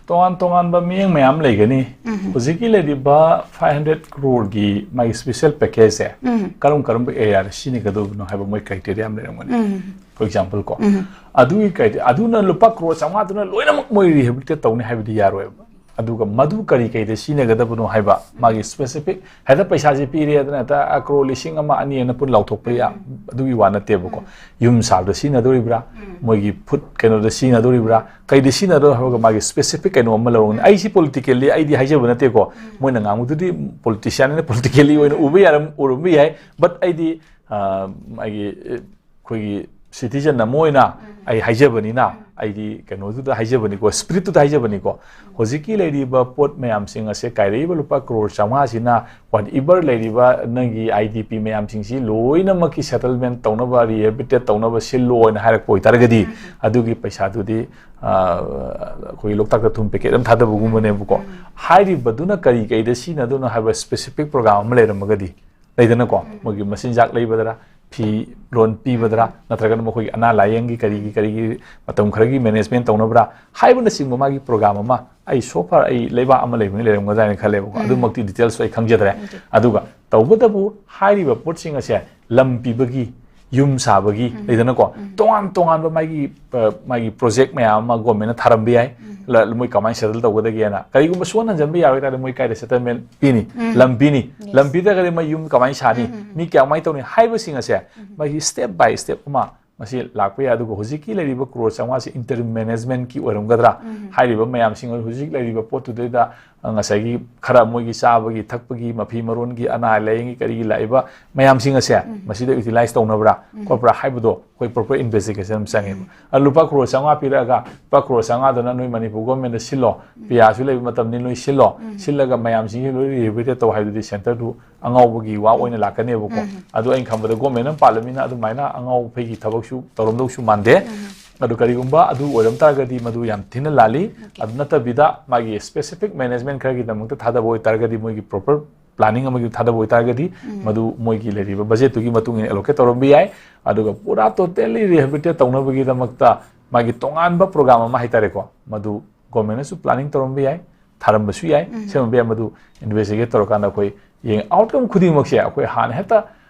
ꯇꯣꯉꯥꯟ ꯇꯣꯉꯥꯟꯕ ꯃꯤꯠꯌꯦꯡ ꯃꯌꯥꯝ ꯂꯩꯒꯅꯤ꯫ ꯎꯝ꯫ ꯍꯧꯖꯤꯛꯀꯤ ꯂꯩꯔꯤꯕ five hundred crore ꯒꯤ ꯃꯥꯒꯤ special package ꯁꯦ ꯎꯝ꯫ ꯀꯔꯝ ꯀꯔꯝꯕ ꯑꯦꯔꯤꯌꯥꯗ ꯁꯤꯖꯤꯟꯅꯒꯗꯧꯕꯅꯣ ꯍꯥꯏꯕ ꯃꯣꯏ criteria ꯑꯃ ꯂꯩꯔꯝꯒꯅꯤ꯫ ꯎꯝ꯫ For example ꯀꯣ, ꯎꯝ꯫ ꯑꯗꯨꯒꯤ criteria, ꯑꯗꯨꯅ ꯂꯨꯄꯥ ꯀ꯭ꯔꯣꯔ ꯆꯥꯝꯃꯉꯥꯗꯨꯅ ꯂꯣꯏꯅꯃꯛ ꯃꯣꯏ rehabilitate ꯇꯧꯅꯤ ꯍꯥꯏꯕꯗꯤ ꯌꯥꯔꯣꯏꯕ꯫ ꯑꯗꯨꯒ ꯃꯗꯨ ꯀꯔꯤ ꯀꯩꯗ ꯁꯤꯖꯤꯟꯅꯒꯗꯕꯅꯣ ꯍꯥꯏꯕ ꯃꯥꯒꯤ specific, ꯍꯦꯛꯇ ꯄꯩꯁꯥꯁꯦ ꯄꯤꯔꯦꯗꯅ ꯍꯦꯛꯇ, ꯑ, ꯀ꯭ꯔꯣꯔ ꯂꯤꯁꯤꯡ ꯑꯃ, ꯑꯅꯤ ꯑꯅ ꯄꯨꯟ ꯂꯥꯎꯊꯣꯛꯄ ꯌꯥ-, ꯎꯝ꯫ ꯑꯗꯨꯒꯤ ꯋꯥ ꯅꯠꯇꯦꯕꯀꯣ꯫ ꯎꯝ꯫ ꯌꯨꯝ ꯁꯥꯕꯗ ꯁꯤꯖꯤꯟꯅꯗꯣꯔꯤꯕ꯭ꯔꯥ? ꯎꯝ꯫ ꯃꯣꯏꯒꯤ ꯐꯨꯗ ꯀꯩꯅꯣꯗ ꯁꯤꯖꯤꯟꯅꯗꯣꯔꯤꯕ꯭ꯔꯥ? ꯀꯩꯗ ꯁꯤꯖꯤꯟꯅꯗꯣꯏꯅꯣ ꯍꯥꯏꯕꯒ ꯃꯥꯒꯤ specific ꯀꯩꯅꯣ ꯑꯃ ꯂꯧꯔꯒꯅꯤ꯫ ꯎꯝ꯫ ꯑꯩꯁꯤ politically ꯑꯩꯗꯤ ꯍꯥꯏꯖꯕ ꯅꯠꯇꯦꯀꯣ꯫ ꯎꯝ꯫ ꯃꯣꯏꯅ ꯉꯥꯡꯕꯗꯨꯗꯤ politician ꯅ politically ꯑꯣꯏꯅ ꯎꯕ ꯌꯥꯔꯝ-, ꯎꯔꯝꯕ ꯌꯥꯏ꯫ But ꯑꯩꯗꯤ, ꯑ, ꯑꯩꯒꯤ, ꯑ, ꯑꯩꯈꯣꯏꯒꯤ citizen ꯑꯃ ꯑꯣꯏꯅ ꯎꯝ꯫ ꯑꯩ ꯍꯥꯏꯖꯕꯅꯤꯅ, ꯎꯝ꯫ ꯑꯩꯗꯤ ꯀꯩꯅꯣꯗꯨꯗ ꯍꯥꯏꯖꯕꯅꯤꯀꯣ, spirit ꯇꯨꯗ ꯍꯥꯏꯖꯕꯅꯤꯀꯣ꯫ ꯍꯧꯖꯤꯛꯀꯤ ꯂꯩꯔꯤꯕ ꯄꯣꯠ ꯃꯌꯥꯝꯁꯤꯡ ꯑꯁꯦ ꯀꯥꯏꯔꯛꯏꯕ ꯂꯨꯄꯥ ꯀ꯭ꯔꯣꯔ ꯆꯥꯝꯃꯉꯥꯁꯤꯅ whatever ꯂꯩꯔꯤꯕ ꯅꯪꯒꯤ I D P ꯃꯌꯥꯝꯁꯤꯡꯁꯤ ꯂꯣꯏꯅꯃꯛꯀꯤ settlement ꯇꯧꯅꯕ, rehabilitate ꯇꯧꯅꯕ ꯁꯤꯜꯂꯣ ꯍꯥꯏꯅ ꯍꯥꯏꯔꯛꯄ ꯑꯣꯏꯇꯥꯔꯒꯗꯤ, ꯎꯝ꯫ ꯑꯗꯨꯒꯤ ꯄꯩꯁꯥꯗꯨꯗꯤ, ꯑ, ꯑꯩꯈꯣꯏꯒꯤ ꯂꯣꯛꯇꯥꯛꯇ ꯊꯨꯝ packet ꯑꯃ ꯊꯥꯗꯕꯒꯨꯝꯕꯅꯦꯕꯀꯣ꯫ ꯎꯝ꯫ ꯍꯥꯏꯔꯤꯕꯗꯨꯅ ꯀꯔꯤ ꯀꯩꯗ ꯁꯤꯖꯤꯟꯅꯗꯣꯏꯅꯣ ꯍꯥꯏꯕ specific program ꯑꯃ ꯂꯩꯔꯝꯃꯒꯗꯤ, ꯂꯩꯗꯅꯀꯣ, ꯎꯝ꯫ ꯃꯣꯏꯒꯤ ꯃꯆꯤꯟꯖꯥꯛ ꯂꯩꯕꯗꯔ, ꯐꯤꯔꯣꯟ ꯄꯤꯕꯗ꯭ꯔꯥ, ꯅꯠꯇ꯭ꯔꯒꯅ ꯃꯈꯣꯏꯒꯤ ꯑꯅꯥ ꯂꯥꯏꯌꯦꯡꯒꯤ ꯀꯔꯤꯒꯤ ꯀꯔꯤꯒꯤ ꯃꯇꯝ ꯈꯔꯒꯤ ꯃꯦꯅꯦꯖꯃꯦꯟ ꯇꯧꯅꯕ꯭ꯔꯥ ꯍꯥꯏꯕꯅꯆꯤꯡꯕ ꯃꯥꯒꯤ ꯄ꯭ꯔꯣꯒ꯭ꯔꯥꯝ ꯑꯃ, ꯑꯩ so far ꯑꯩ ꯂꯩꯕꯥꯛ ꯑꯃ ꯂꯩꯕꯅꯤ ꯂꯩꯔꯝꯒꯗ꯭ꯔꯥ ꯍꯥꯏꯅ ꯈꯜꯂꯦꯕꯀꯣ꯫ ꯑꯗꯨꯃꯛꯇꯤ ꯗꯤꯇꯦꯜꯁ ꯑꯩ ꯈꯪꯖꯗ꯭ꯔꯦ꯫ ꯑꯗꯨꯒ ꯇꯧꯕꯇꯕꯨ ꯍꯥꯏꯔꯤꯕ ꯄꯣꯠꯁꯤꯡ ꯑꯁꯦ ꯂꯝ ꯄꯤꯕꯒꯤ, ꯌꯨꯝ ꯁꯥꯕꯒꯤ, ꯂꯩꯗꯅꯀꯣ, ꯇꯣꯉꯥꯟ ꯇꯣꯉꯥꯟꯕ ꯃꯥꯒꯤ, ꯑ, ꯃꯥꯒꯤ ꯄ꯭ꯔꯣꯖꯦꯛ ꯃꯌꯥꯝ ꯑꯃ ꯒꯣꯔꯃꯦꯟꯅ ꯊꯥꯔꯝꯕ ꯌꯥꯏ꯫ ꯂ-, ꯃꯣꯏ ꯀꯃꯥꯏꯅ ꯁꯦꯇꯜ ꯇꯧꯒꯗꯒꯦꯅ꯫ ꯀꯔꯤꯒꯨꯝꯕ ꯁꯨꯍꯟ ꯍꯟꯖꯟꯕ ꯌꯥꯔꯣꯏ ꯇꯥꯔꯗꯤ ꯃꯣꯏ ꯀꯥꯏꯗ ꯁꯦꯇꯜꯃꯦꯟ ꯄꯤꯅꯤ? ꯂꯝ ꯄꯤꯅꯤ꯫ ꯂꯝ ꯄꯤꯗ꯭ꯔꯒꯗꯤ ꯃꯣꯏ ꯌꯨꯝ ꯀꯃꯥꯏꯅ ꯁꯥꯅꯤ? ꯃꯤ ꯀꯌꯥꯃꯥꯏꯅ ꯇꯧꯅꯤ? ꯍꯥꯏꯕꯁꯤꯡ ꯑꯁꯦ ꯃꯥꯒꯤ step by step ꯑꯃ ꯃꯁꯤ ꯂꯥꯛꯄ ꯌꯥꯏ꯫ ꯑꯗꯨꯒ ꯍꯧꯖꯤꯛꯀꯤ ꯂꯩꯔꯤꯕ ꯀ꯭ꯔꯣꯔ ꯆꯥꯝꯃꯉꯥꯁꯤ ꯏꯟꯇꯔꯝ ꯃꯦꯅꯦꯖꯃꯦꯟꯠꯀꯤ ꯑꯣꯏꯔꯝꯒꯗ꯭ꯔꯥ? ꯍꯥꯏꯔꯤꯕ ꯃꯌꯥꯝꯁꯤꯡ ꯑꯗꯨ ꯍꯧꯖꯤꯛ ꯂꯩꯔꯤꯕ ꯄꯣꯠꯇꯨꯗꯩꯗ, ꯑ, ꯉꯁꯥꯏꯒꯤ ꯈꯔ ꯃꯣꯏꯒꯤ ꯆꯥꯕꯒꯤ ꯊꯛꯄꯒꯤ, ꯃꯐꯤ ꯃꯔꯣꯟꯒꯤ, ꯑꯅꯥ ꯂꯥꯏꯌꯦꯡꯒꯤ, ꯀꯔꯤꯒꯤ ꯂꯥꯛꯏꯕ ꯃꯌꯥꯝꯁꯤꯡ ꯑꯁꯦ ꯃꯁꯤꯗ ꯌꯨꯇꯤꯂꯥꯏꯁ ꯇꯧꯅꯕ꯭ꯔꯥ ꯈꯣꯠꯄ꯭ꯔꯥ ꯍꯥꯏꯕꯗꯣ ꯑꯩꯈꯣꯏ ꯄ꯭ꯔꯣꯄꯔ ꯏꯟꯚꯦꯁꯇꯤꯒꯦꯁꯟ ꯑꯃ ꯆꯪꯉꯦꯕ꯫ ꯑꯗꯨ ꯂꯨꯄꯥ ꯀ꯭ꯔꯣꯔ ꯆꯥꯝꯃꯉꯥ ꯄꯤꯔꯛꯑꯒ ꯂꯨꯄꯥ ꯀ꯭ꯔꯣꯔ ꯆꯥꯝꯃꯉꯥꯗꯨꯅ ꯅꯣꯏ ꯃꯅꯤꯄꯨꯔ ꯒꯣꯔꯃꯦꯟꯗ ꯁꯤꯜꯂꯣ, ꯄꯤꯌꯥꯁꯨ ꯂꯩꯕ ꯃꯇꯝꯅꯤ, ꯅꯣꯏ ꯁꯤꯜꯂꯣ, ꯁꯤꯜꯂꯒ ꯃꯌꯥꯝꯁꯤꯡꯁꯤ ꯂꯣꯏ ꯔꯤꯍꯦꯕꯤꯂꯤꯇꯦꯠ ꯇꯧ ꯍꯥꯏꯕꯗꯨꯗꯤ ꯁꯦꯟꯇꯔꯗꯨ ꯑꯉꯥꯎꯕꯒꯤ ꯋꯥ ꯑꯣꯏꯅ ꯂꯥꯛꯀꯅꯦꯕꯀꯣ꯫ ꯑꯗꯣ ꯑꯩꯅ ꯈꯟꯕꯗ ꯒꯣꯔꯃꯦꯟ ꯑꯃ ꯄꯥꯜꯂꯃꯤꯅ ꯑꯗꯨꯃꯥꯏꯅ ꯑꯉꯥꯎ ꯑꯐꯩꯒꯤ ꯊꯕꯛꯁꯨ ꯇꯧꯔꯝꯗꯧꯁꯨ ꯃꯥꯟꯗꯦ꯫ ꯑꯗꯨ ꯀꯔꯤꯒꯨꯝꯕ ꯑꯗꯨ ꯑꯣꯏꯔꯝ ꯇꯥꯔꯒꯗꯤ ꯃꯗꯨ ꯌꯥꯝ ꯊꯤꯅ ꯂꯥꯜꯂꯤ꯫ ꯑꯗꯨ ꯅꯠꯇꯕꯤꯗ ꯃꯥꯒꯤ ꯁ꯭ꯄꯦꯁꯤꯐꯤꯛ ꯃꯦꯅꯦꯖꯃꯦꯟꯠ ꯈꯔꯒꯤꯗꯃꯛꯇ ꯊꯥꯗꯕ ꯑꯣꯏꯇꯥꯔꯒꯗꯤ, ꯃꯣꯏꯒꯤ ꯄ꯭ꯔꯣꯄꯔ ꯄ꯭ꯂꯥꯅꯤꯡ ꯑꯃꯒꯤ ꯊꯥꯗꯕ ꯑꯣꯏꯇꯥꯔꯒꯗꯤ, ꯃꯗꯨ ꯃꯣꯏꯒꯤ ꯂꯩꯔꯤꯕ ꯕꯖꯦꯠꯇꯨꯒꯤ ꯃꯇꯨꯡ ꯏꯟꯅ ꯑꯦꯂꯣꯀꯦꯠ ꯇꯧꯔꯝꯕ ꯌꯥꯏ꯫ ꯑꯗꯨꯒ ꯄꯨꯔꯥ ꯇꯣꯇꯦꯜꯂꯤ ꯔꯤꯍꯦꯕꯤꯂꯤꯇꯦꯠ ꯇꯧꯅꯕꯒꯤꯗꯃꯛꯇ ꯃꯥꯒꯤ ꯇꯣꯉꯥꯟꯕ ꯄ꯭ꯔꯣꯒ꯭ꯔꯥꯝ ꯑꯃ ꯍꯥꯏꯇꯥꯔꯦꯀꯣ, ꯃꯗꯨ ꯒꯣꯔꯃꯦꯟꯅꯁꯨ ꯄ꯭ꯂꯥꯅꯤꯡ ꯇꯧꯔꯝꯕ ꯌꯥꯏ, ꯊꯥꯔꯝꯕꯁꯨ ꯌꯥꯏ, ꯁꯦꯝꯃꯝꯕ ꯌꯥꯏ꯫ ꯃꯗꯨ ꯏꯟꯚꯦꯁꯇꯤꯒꯦꯠ ꯇꯧꯔꯀꯥꯟꯗ ꯑꯩꯈꯣꯏ ꯌꯦꯡ-, ꯑꯥꯎꯠꯀꯝ ꯈꯨꯗꯤꯡꯃꯛꯁꯦ ꯑꯩꯈꯣꯏ ꯍꯥꯟꯅ ꯍꯦꯛꯇ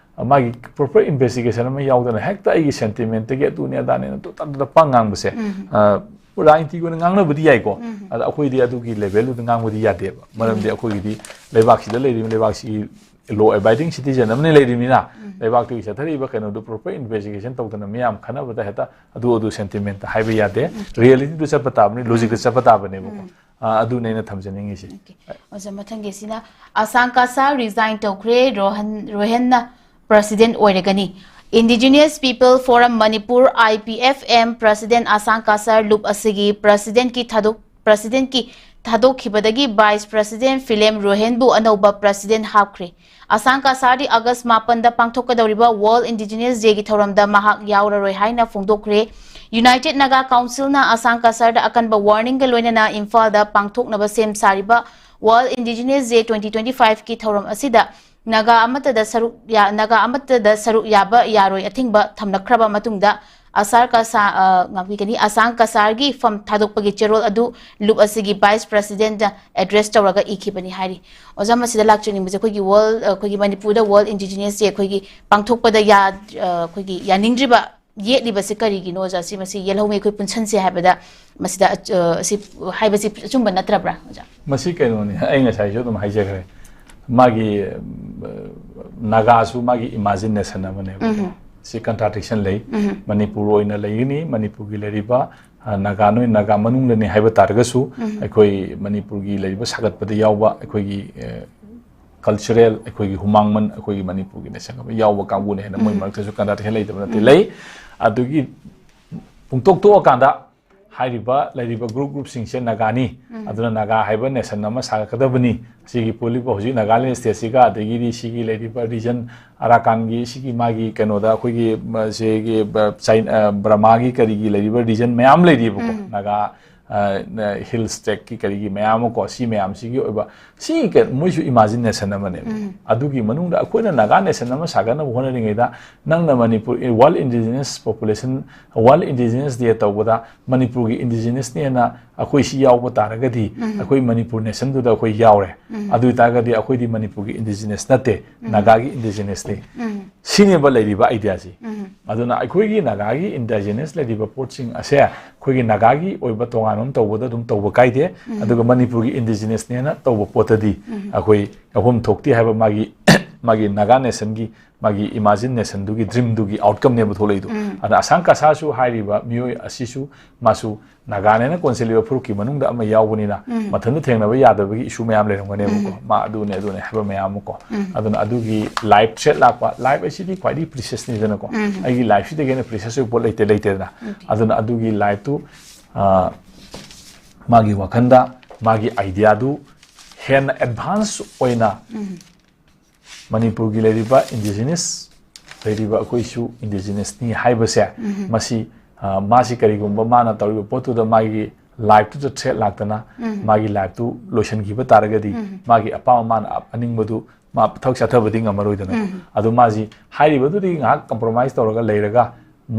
ꯃꯥꯒꯤ ꯄ꯭ꯔꯣꯄꯔ ꯏꯟꯚꯦꯁꯇꯤꯒꯦꯁꯟ ꯑꯃ ꯌꯥꯎꯗꯅ ꯍꯦꯛꯇ ꯑꯩꯒꯤ ꯁꯦꯟꯇꯤꯃꯦꯟꯠꯇꯒꯤ ꯑꯗꯨꯅꯤ ꯑꯗꯥꯅꯦꯅ ꯇꯨ ꯇꯥ ꯇꯨ ꯇꯥ ꯄꯪ ꯉꯥꯡꯕꯁꯦ, ꯑ, ꯔꯥꯖꯅꯤꯇꯤꯒꯤ ꯑꯣꯏꯅ ꯉꯥꯡꯅꯕꯗꯤ ꯌꯥꯏꯀꯣ꯫ ꯑꯗ ꯑꯩꯈꯣꯏꯗꯤ ꯑꯗꯨꯒꯤ ꯂꯦꯚꯦꯜꯗꯨꯗ ꯉꯥꯡꯕꯗꯤ ꯌꯥꯗꯦꯕ꯫ ꯃꯔꯝꯗꯤ ꯑꯩꯈꯣꯏꯒꯤꯗꯤ ꯂꯩꯕꯥꯛꯁꯤꯗ ꯂꯩꯔꯤꯕ, ꯂꯩꯕꯥꯛꯁꯤꯒꯤ ꯂꯣ ꯑꯦꯕꯥꯏꯗꯤꯡ ꯁꯤꯇꯤꯖꯟ ꯑꯃꯅ ꯂꯩꯔꯤꯕꯅꯤꯅ, ꯂꯩꯕꯥꯛꯇꯨꯒꯤ ꯆꯠꯊꯔꯤꯕ ꯀꯩꯅꯣꯗꯨ ꯄ꯭ꯔꯣꯄꯔ ꯏꯟꯚꯦꯁꯇꯤꯒꯦꯁꯟ ꯇꯧꯗꯅ ꯃꯤꯌꯥꯝ ꯈꯟꯅꯕꯗ ꯍꯦꯛꯇ ꯑꯗꯨ ꯑꯗꯨ ꯁꯦꯟꯇꯤꯃꯦꯟꯠꯇ ꯍꯥꯏꯕ ꯌꯥꯗꯦ꯫ ꯔꯤꯌꯦꯂꯤꯇꯤꯗꯨ ꯆꯠꯄ ꯇꯥꯕꯅꯤ, ꯂꯣꯖꯤꯛꯇ ꯆꯠꯄ ꯇꯥꯕꯅꯦꯕꯀꯣ꯫ ꯑ, ꯑꯗꯨꯅꯦ ꯑꯩꯅ ꯊꯝꯖꯅꯤꯡꯉꯤꯁꯦ꯫ ꯑꯣꯀꯦ꯫ ꯑꯣꯖꯥ, ꯃꯊꯪꯒꯤꯁꯤꯅ ꯑꯁꯥꯡ ꯀꯥꯁꯥ ꯔꯤꯖꯥꯏꯟ ꯇꯧꯈ꯭ꯔꯦ, ꯔꯣꯍꯟ, ꯔꯣꯍꯦꯟꯅ ꯄ꯭ꯔꯁꯤꯗꯦꯟꯠ ꯑꯣꯏꯔꯒꯅꯤ꯫ Indigenous People Forum Manipur, I P F M, president Asang Kasar ꯂꯨꯞ ꯑꯁꯤꯒꯤ ꯄ꯭ꯔꯁꯤꯗꯦꯟꯠꯀꯤ ꯊꯥꯗꯣꯛ-, ꯄ꯭ꯔꯁꯤꯗꯦꯟꯠꯀꯤ ꯊꯥꯗꯣꯛꯈꯤꯕꯗꯒꯤ ꯚꯥꯏꯁ ꯄ꯭ꯔꯁꯤꯗꯦꯟꯠ ꯐꯤꯂꯦꯝ ꯔꯣꯍꯦꯟꯕꯨ ꯑꯅꯧꯕ ꯄ꯭ꯔꯁꯤꯗꯦꯟꯠ ꯍꯥꯞꯈ꯭ꯔꯦ꯫ ꯑꯁꯥꯡ ꯀꯥꯁꯥꯔꯗꯤ ꯑꯥꯒꯁ ꯃꯥꯄꯟꯗ ꯄꯥꯡꯊꯣꯛꯀꯗꯧꯔꯤꯕ ꯋꯥꯔꯜꯗ ꯏꯟꯗꯤꯖꯤꯅꯁ ꯗꯦꯒꯤ ꯊꯧꯔꯝꯗ ꯃꯍꯥꯛ ꯌꯥꯎꯔꯔꯣꯏ ꯍꯥꯏꯅ ꯐꯣꯡꯗꯣꯛꯈ꯭ꯔꯦ꯫ ꯌꯨꯅꯥꯏꯇꯦꯗ ꯅꯥꯒꯥ ꯀꯥꯎꯟꯁꯤꯜꯅ ꯑꯁꯥꯡ ꯀꯥꯁꯥꯔꯗ ꯑꯀꯟꯕ ꯋꯥꯔꯅꯤꯡꯒ ꯂꯣꯏꯅꯅ ꯏꯝꯐꯥꯜꯗ ꯄꯥꯡꯊꯣꯛꯅꯕ ꯁꯦꯝ ꯁꯥꯔꯤꯕ ꯋꯥꯔꯜꯗ ꯏꯟꯗꯤꯖꯤꯅꯁ ꯗꯦ twenty twenty five ꯀꯤ ꯊꯧꯔꯝ ꯑꯁꯤꯗ ꯅꯥꯒꯥ ꯑꯃꯠꯇꯗ ꯁꯔꯨꯛ ꯌꯥ-, ꯅꯥꯒꯥ ꯑꯃꯠꯇꯗ ꯁꯔꯨꯛ ꯌꯥꯕ ꯌꯥꯔꯣꯏ ꯑꯊꯤꯡꯕ ꯊꯝꯂꯛꯈ꯭ꯔꯕ ꯃꯇꯨꯡꯗ ꯑꯁꯥꯔ ꯀꯁꯥ-, ꯑ, ꯉꯥꯛꯄꯤꯒꯅꯤ, ꯑꯁꯥꯡ ꯀꯁꯥꯔꯒꯤ ꯐꯝ ꯊꯥꯗꯣꯛꯄꯒꯤ ꯆꯦꯔꯣꯜ ꯑꯗꯨ ꯂꯨꯞ ꯑꯁꯤꯒꯤ vice president ꯑꯦꯗ꯭ꯔꯦꯁ ꯇꯧꯔꯒ ꯏꯈꯤꯕꯅꯤ ꯍꯥꯏꯔꯤ꯫ ꯑꯣꯖꯥ, ꯃꯁꯤꯗ ꯂꯥꯛꯆꯅꯤꯡꯕꯁꯦ ꯑꯩꯈꯣꯏꯒꯤ ꯋꯥꯔꯜ, ꯑꯩꯈꯣꯏꯒꯤ ꯃꯅꯤꯄꯨꯔꯗ World Indigenous Day ꯑꯩꯈꯣꯏꯒꯤ ꯄꯥꯡꯊꯣꯛꯄꯗ ꯌꯥ-, ꯑ, ꯑꯩꯈꯣꯏꯒꯤ ꯌꯥꯅꯤꯡꯗ꯭ꯔꯤꯕ, ꯌꯦꯠꯂꯤꯕꯁꯦ ꯀꯔꯤꯒꯤꯅꯣ ꯑꯣꯖꯥ? ꯁꯤ ꯃꯁꯤ ꯌꯦꯜꯍꯧꯉꯩ ꯑꯩꯈꯣꯏ ꯄꯨꯟꯁꯟꯁꯦ ꯍꯥꯏꯕꯗ ꯃꯁꯤꯗ ꯑꯆ-, ꯑ, ꯑꯁꯤ ꯍꯥꯏꯕꯁꯤ ꯑꯆꯨꯝꯕ ꯅꯠꯇ꯭ꯔꯕ꯭ꯔꯥ ꯑꯣꯖꯥ? ꯃꯁꯤ ꯀꯩꯅꯣꯅꯤ, ꯑꯩ ꯉꯁꯥꯏꯁꯨ ꯑꯗꯨꯝ ꯍꯥꯏꯖꯈ꯭ꯔꯦ꯫ ꯃꯥꯒꯤ, ꯑ, ꯅꯥꯒꯥꯁꯨ ꯃꯥꯒꯤ imagination ꯑꯃꯅꯦꯕꯀꯣ꯫ ꯎꯝ꯫ ꯁꯤ contradiction ꯂꯩ꯫ ꯎꯝ꯫ ꯃꯅꯤꯄꯨꯔ ꯑꯣꯏꯅ ꯂꯩꯒꯅꯤ, ꯃꯅꯤꯄꯨꯔꯒꯤ ꯂꯩꯔꯤꯕ, ꯑ, ꯅꯥꯒꯥ, ꯅꯣꯏ ꯅꯥꯒꯥ ꯃꯅꯨꯡꯗꯅꯤ ꯍꯥꯏꯕ ꯇꯥꯔꯒꯁꯨ, ꯎꯝ꯫ ꯑꯩꯈꯣꯏ ꯃꯅꯤꯄꯨꯔꯒꯤ ꯂꯩꯔꯤꯕ ꯁꯥꯒꯠꯄꯗ ꯌꯥꯎꯕ ꯑꯩꯈꯣꯏꯒꯤ, ꯑ, cultural, ꯑꯩꯈꯣꯏꯒꯤ ꯍꯨꯃꯥꯡꯃꯟ, ꯑꯩꯈꯣꯏꯒꯤ ꯃꯅꯤꯄꯨꯔꯒꯤ ꯅꯁꯪ ꯑꯃ ꯌꯥꯎꯕ ꯀꯥꯡꯕꯨꯅꯤ ꯍꯥꯏꯅ ꯃꯣꯏ ꯎꯝ꯫ ꯃꯔꯛꯇꯁꯨ contradiction ꯂꯩꯇꯕ ꯅꯠꯇꯦ, ꯎꯝ꯫ ꯂꯩ꯫ ꯑꯗꯨꯒꯤ ꯄꯨꯡꯇꯣꯛ ꯇꯣꯛꯑꯀꯥꯟꯗ ꯍꯥꯏꯔꯤꯕ ꯂꯩꯔꯤꯕ group groupꯁꯤꯡꯁꯦ ꯅꯥꯒꯥꯅꯤ, ꯎꯝ꯫ ꯑꯗꯨꯅ ꯅꯥꯒꯥ ꯍꯥꯏꯕ nation ꯑꯃ ꯁꯥꯒꯠꯀꯗꯕꯅꯤ꯫ ꯁꯤꯒꯤ ꯄꯨꯜꯂꯤꯕ ꯍꯧꯖꯤꯛ ꯅꯥꯒꯥꯂꯦꯟ stateꯁꯤꯒ, ꯑꯗꯒꯤꯗꯤ ꯁꯤꯒꯤ ꯂꯩꯔꯤꯕ region ꯑꯔꯥꯀꯥꯟꯒꯤ ꯁꯤꯒꯤ ꯃꯥꯒꯤ ꯀꯩꯅꯣꯗ ꯑꯩꯈꯣꯏꯒꯤ, ꯃ-, ꯁꯤꯒꯤ, ꯕ-, ꯆꯥꯏ-, ꯑ, ꯕꯔꯃꯥꯒꯤ ꯀꯔꯤꯒꯤ ꯂꯩꯔꯤꯕ region ꯃꯌꯥꯝ ꯂꯩꯔꯤꯕꯀꯣ, ꯎꯝ꯫ ꯅꯥꯒꯥ, ꯑ, ꯅ-, hill stateꯀꯤ ꯀꯔꯤꯒꯤ ꯃꯌꯥꯝ ꯑꯃꯀꯣ, ꯁꯤ ꯃꯌꯥꯝꯁꯤꯒꯤ ꯑꯣꯏꯕ, ꯁꯤ ꯀ-, ꯃꯣꯏꯁꯨ imagination ꯑꯃꯅꯦꯕ꯫ ꯎꯝ꯫ ꯑꯗꯨꯒꯤ ꯃꯅꯨꯡꯗ ꯑꯩꯈꯣꯏꯅ ꯅꯥꯒꯥ nation ꯑꯃ ꯁꯥꯒꯠꯅꯕ ꯍꯣꯠꯅꯔꯤꯉꯩꯗ ꯅꯪꯅ Manipur, World Indigenous Population, World Indigenous Day ꯇꯧꯕꯗ ꯃꯅꯤꯄꯨꯔꯒꯤ indigenousꯅꯦꯅ ꯑꯩꯈꯣꯏ ꯁꯤ ꯌꯥꯎꯕ ꯇꯥꯔꯒꯗꯤ, ꯎꯝ꯫ ꯑꯩꯈꯣꯏ ꯃꯅꯤꯄꯨꯔ nationꯗꯨꯗ ꯑꯩꯈꯣꯏ ꯌꯥꯎꯔꯦ꯫ ꯎꯝ꯫ ꯑꯗꯨ ꯑꯣꯏꯇꯥꯔꯒꯗꯤ ꯑꯩꯈꯣꯏꯗꯤ ꯃꯅꯤꯄꯨꯔꯒꯤ indigenous ꯅꯠꯇꯦ, ꯎꯝ꯫ ꯅꯥꯒꯥꯒꯤ indigenousꯅꯤ꯫ ꯎꯝ꯫ ꯁꯤꯅꯦꯕ ꯂꯩꯔꯤꯕ ideaꯁꯤ꯫ ꯎꯝ꯫ ꯑꯗꯨꯅ ꯑꯩꯈꯣꯏꯒꯤ ꯅꯥꯒꯥꯒꯤ indigenous ꯂꯩꯔꯤꯕ ꯄꯣꯠꯁꯤꯡ ꯑꯁꯦ ꯑꯩꯈꯣꯏꯒꯤ ꯅꯥꯒꯥꯒꯤ ꯑꯣꯏꯕ ꯇꯣꯉꯥꯟꯕ ꯑꯃ ꯇꯧꯕꯗ ꯑꯗꯨꯝ ꯇꯧꯕ ꯀꯥꯏꯗꯦ, ꯎꯝ꯫ ꯑꯗꯨꯒ ꯃꯅꯤꯄꯨꯔꯒꯤ indigenousꯅꯦꯅ ꯇꯧꯕ ꯄꯣꯠꯇꯗꯤ ꯎꯝ꯫ ꯑꯩꯈꯣꯏ ꯌꯥꯎꯐꯝ ꯊꯣꯛꯇꯦ ꯍꯥꯏꯕ ꯃꯥꯒꯤ, ꯃꯥꯒꯤ ꯅꯥꯒꯥ nationꯒꯤ ꯃꯥꯒꯤ imagination ꯗꯨꯒꯤ, dream ꯗꯨꯒꯤ outcomeꯅꯦꯕ ꯊꯣꯛꯂꯛꯏꯗꯣ꯫ ꯎꯝ꯫ ꯑꯗ ꯑꯁꯥꯡ ꯀꯁꯥꯁꯨ ꯍꯥꯏꯔꯤꯕ ꯃꯤꯑꯣꯏ ꯑꯁꯤꯁꯨ ꯃꯥꯁꯨ ꯅꯥꯒꯥꯅꯦꯅ ꯀꯣꯟꯁꯤꯜꯂꯤꯕ ꯐꯨꯔꯨꯞꯀꯤ ꯃꯅꯨꯡꯗ ꯑꯃ ꯌꯥꯎꯕꯅꯤꯅ ꯎꯝ꯫ ꯃꯊꯟꯇ ꯊꯦꯡꯅꯕ ꯌꯥꯗꯕꯒꯤ issue ꯃꯌꯥꯝ ꯂꯩꯔꯝꯒꯅꯦꯕꯀꯣ꯫ ꯎꯝ꯫ ꯃꯥ ꯑꯗꯨꯅꯦ, ꯑꯗꯨꯅꯦ ꯍꯥꯏꯕ ꯃꯌꯥꯝ ꯑꯃꯀꯣ꯫ ꯎꯝ꯫ ꯑꯗꯨꯅ ꯑꯗꯨꯒꯤ life threat ꯂꯥꯛꯄ, life ꯑꯁꯤꯗꯤ ꯈ꯭ꯋꯥꯏꯗꯒꯤ preciousꯅꯤꯗꯅꯀꯣ꯫ ꯎꯝ꯫ ꯑꯩꯒꯤ lifeꯁꯤꯗꯒꯤ ꯍꯦꯟꯅ precious ꯑꯣꯏꯕ ꯄꯣꯠ ꯂꯩꯇꯦ, ꯂꯩꯇꯦꯗꯅ꯫ ꯎꯝ꯫ ꯑꯗꯨꯅ ꯑꯗꯨꯒꯤ lifeꯇꯨ, ꯑ, ꯃꯥꯒꯤ ꯋꯥꯈꯜꯗ, ꯃꯥꯒꯤ ideaꯗꯨ ꯍꯦꯟꯅ advance ꯑꯣꯏꯅ ꯎꯝ꯫ ꯃꯅꯤꯄꯨꯔꯒꯤ ꯂꯩꯔꯤꯕ indigenous ꯂꯩꯔꯤꯕ ꯑꯩꯈꯣꯏꯁꯨ indigenousꯅꯤ ꯍꯥꯏꯕꯁꯦ, ꯎꯝ꯫ ꯃꯁꯤ, ꯑ, ꯃꯥꯁꯤ ꯀꯔꯤꯒꯨꯝꯕ ꯃꯥꯅ ꯇꯧꯔꯤꯕ ꯄꯣꯠꯇꯨꯗ ꯃꯥꯒꯤ lifeꯇꯨꯗ threat ꯂꯥꯛꯇꯅ ꯎꯝ꯫ ꯃꯥꯒꯤ lifeꯇꯨ ꯂꯣꯏꯁꯤꯟꯈꯤꯕ ꯇꯥꯔꯒꯗꯤ ꯎꯝ꯫ ꯃꯥꯒꯤ ꯑꯄꯥꯝꯕ ꯃꯥꯅ ꯑ-, ꯑꯅꯤꯡꯕꯗꯨ ꯃꯥ ꯊꯕꯛ ꯆꯠꯊꯕꯗꯤ ꯉꯝꯃꯔꯣꯏꯗꯅꯀꯣ꯫ ꯑꯗꯣ ꯃꯥꯁꯤ ꯍꯥꯏꯔꯤꯕꯗꯨꯗꯤ ꯉꯥꯏꯍꯥꯛ compromise ꯇꯧꯔꯒ ꯂꯩꯔꯒ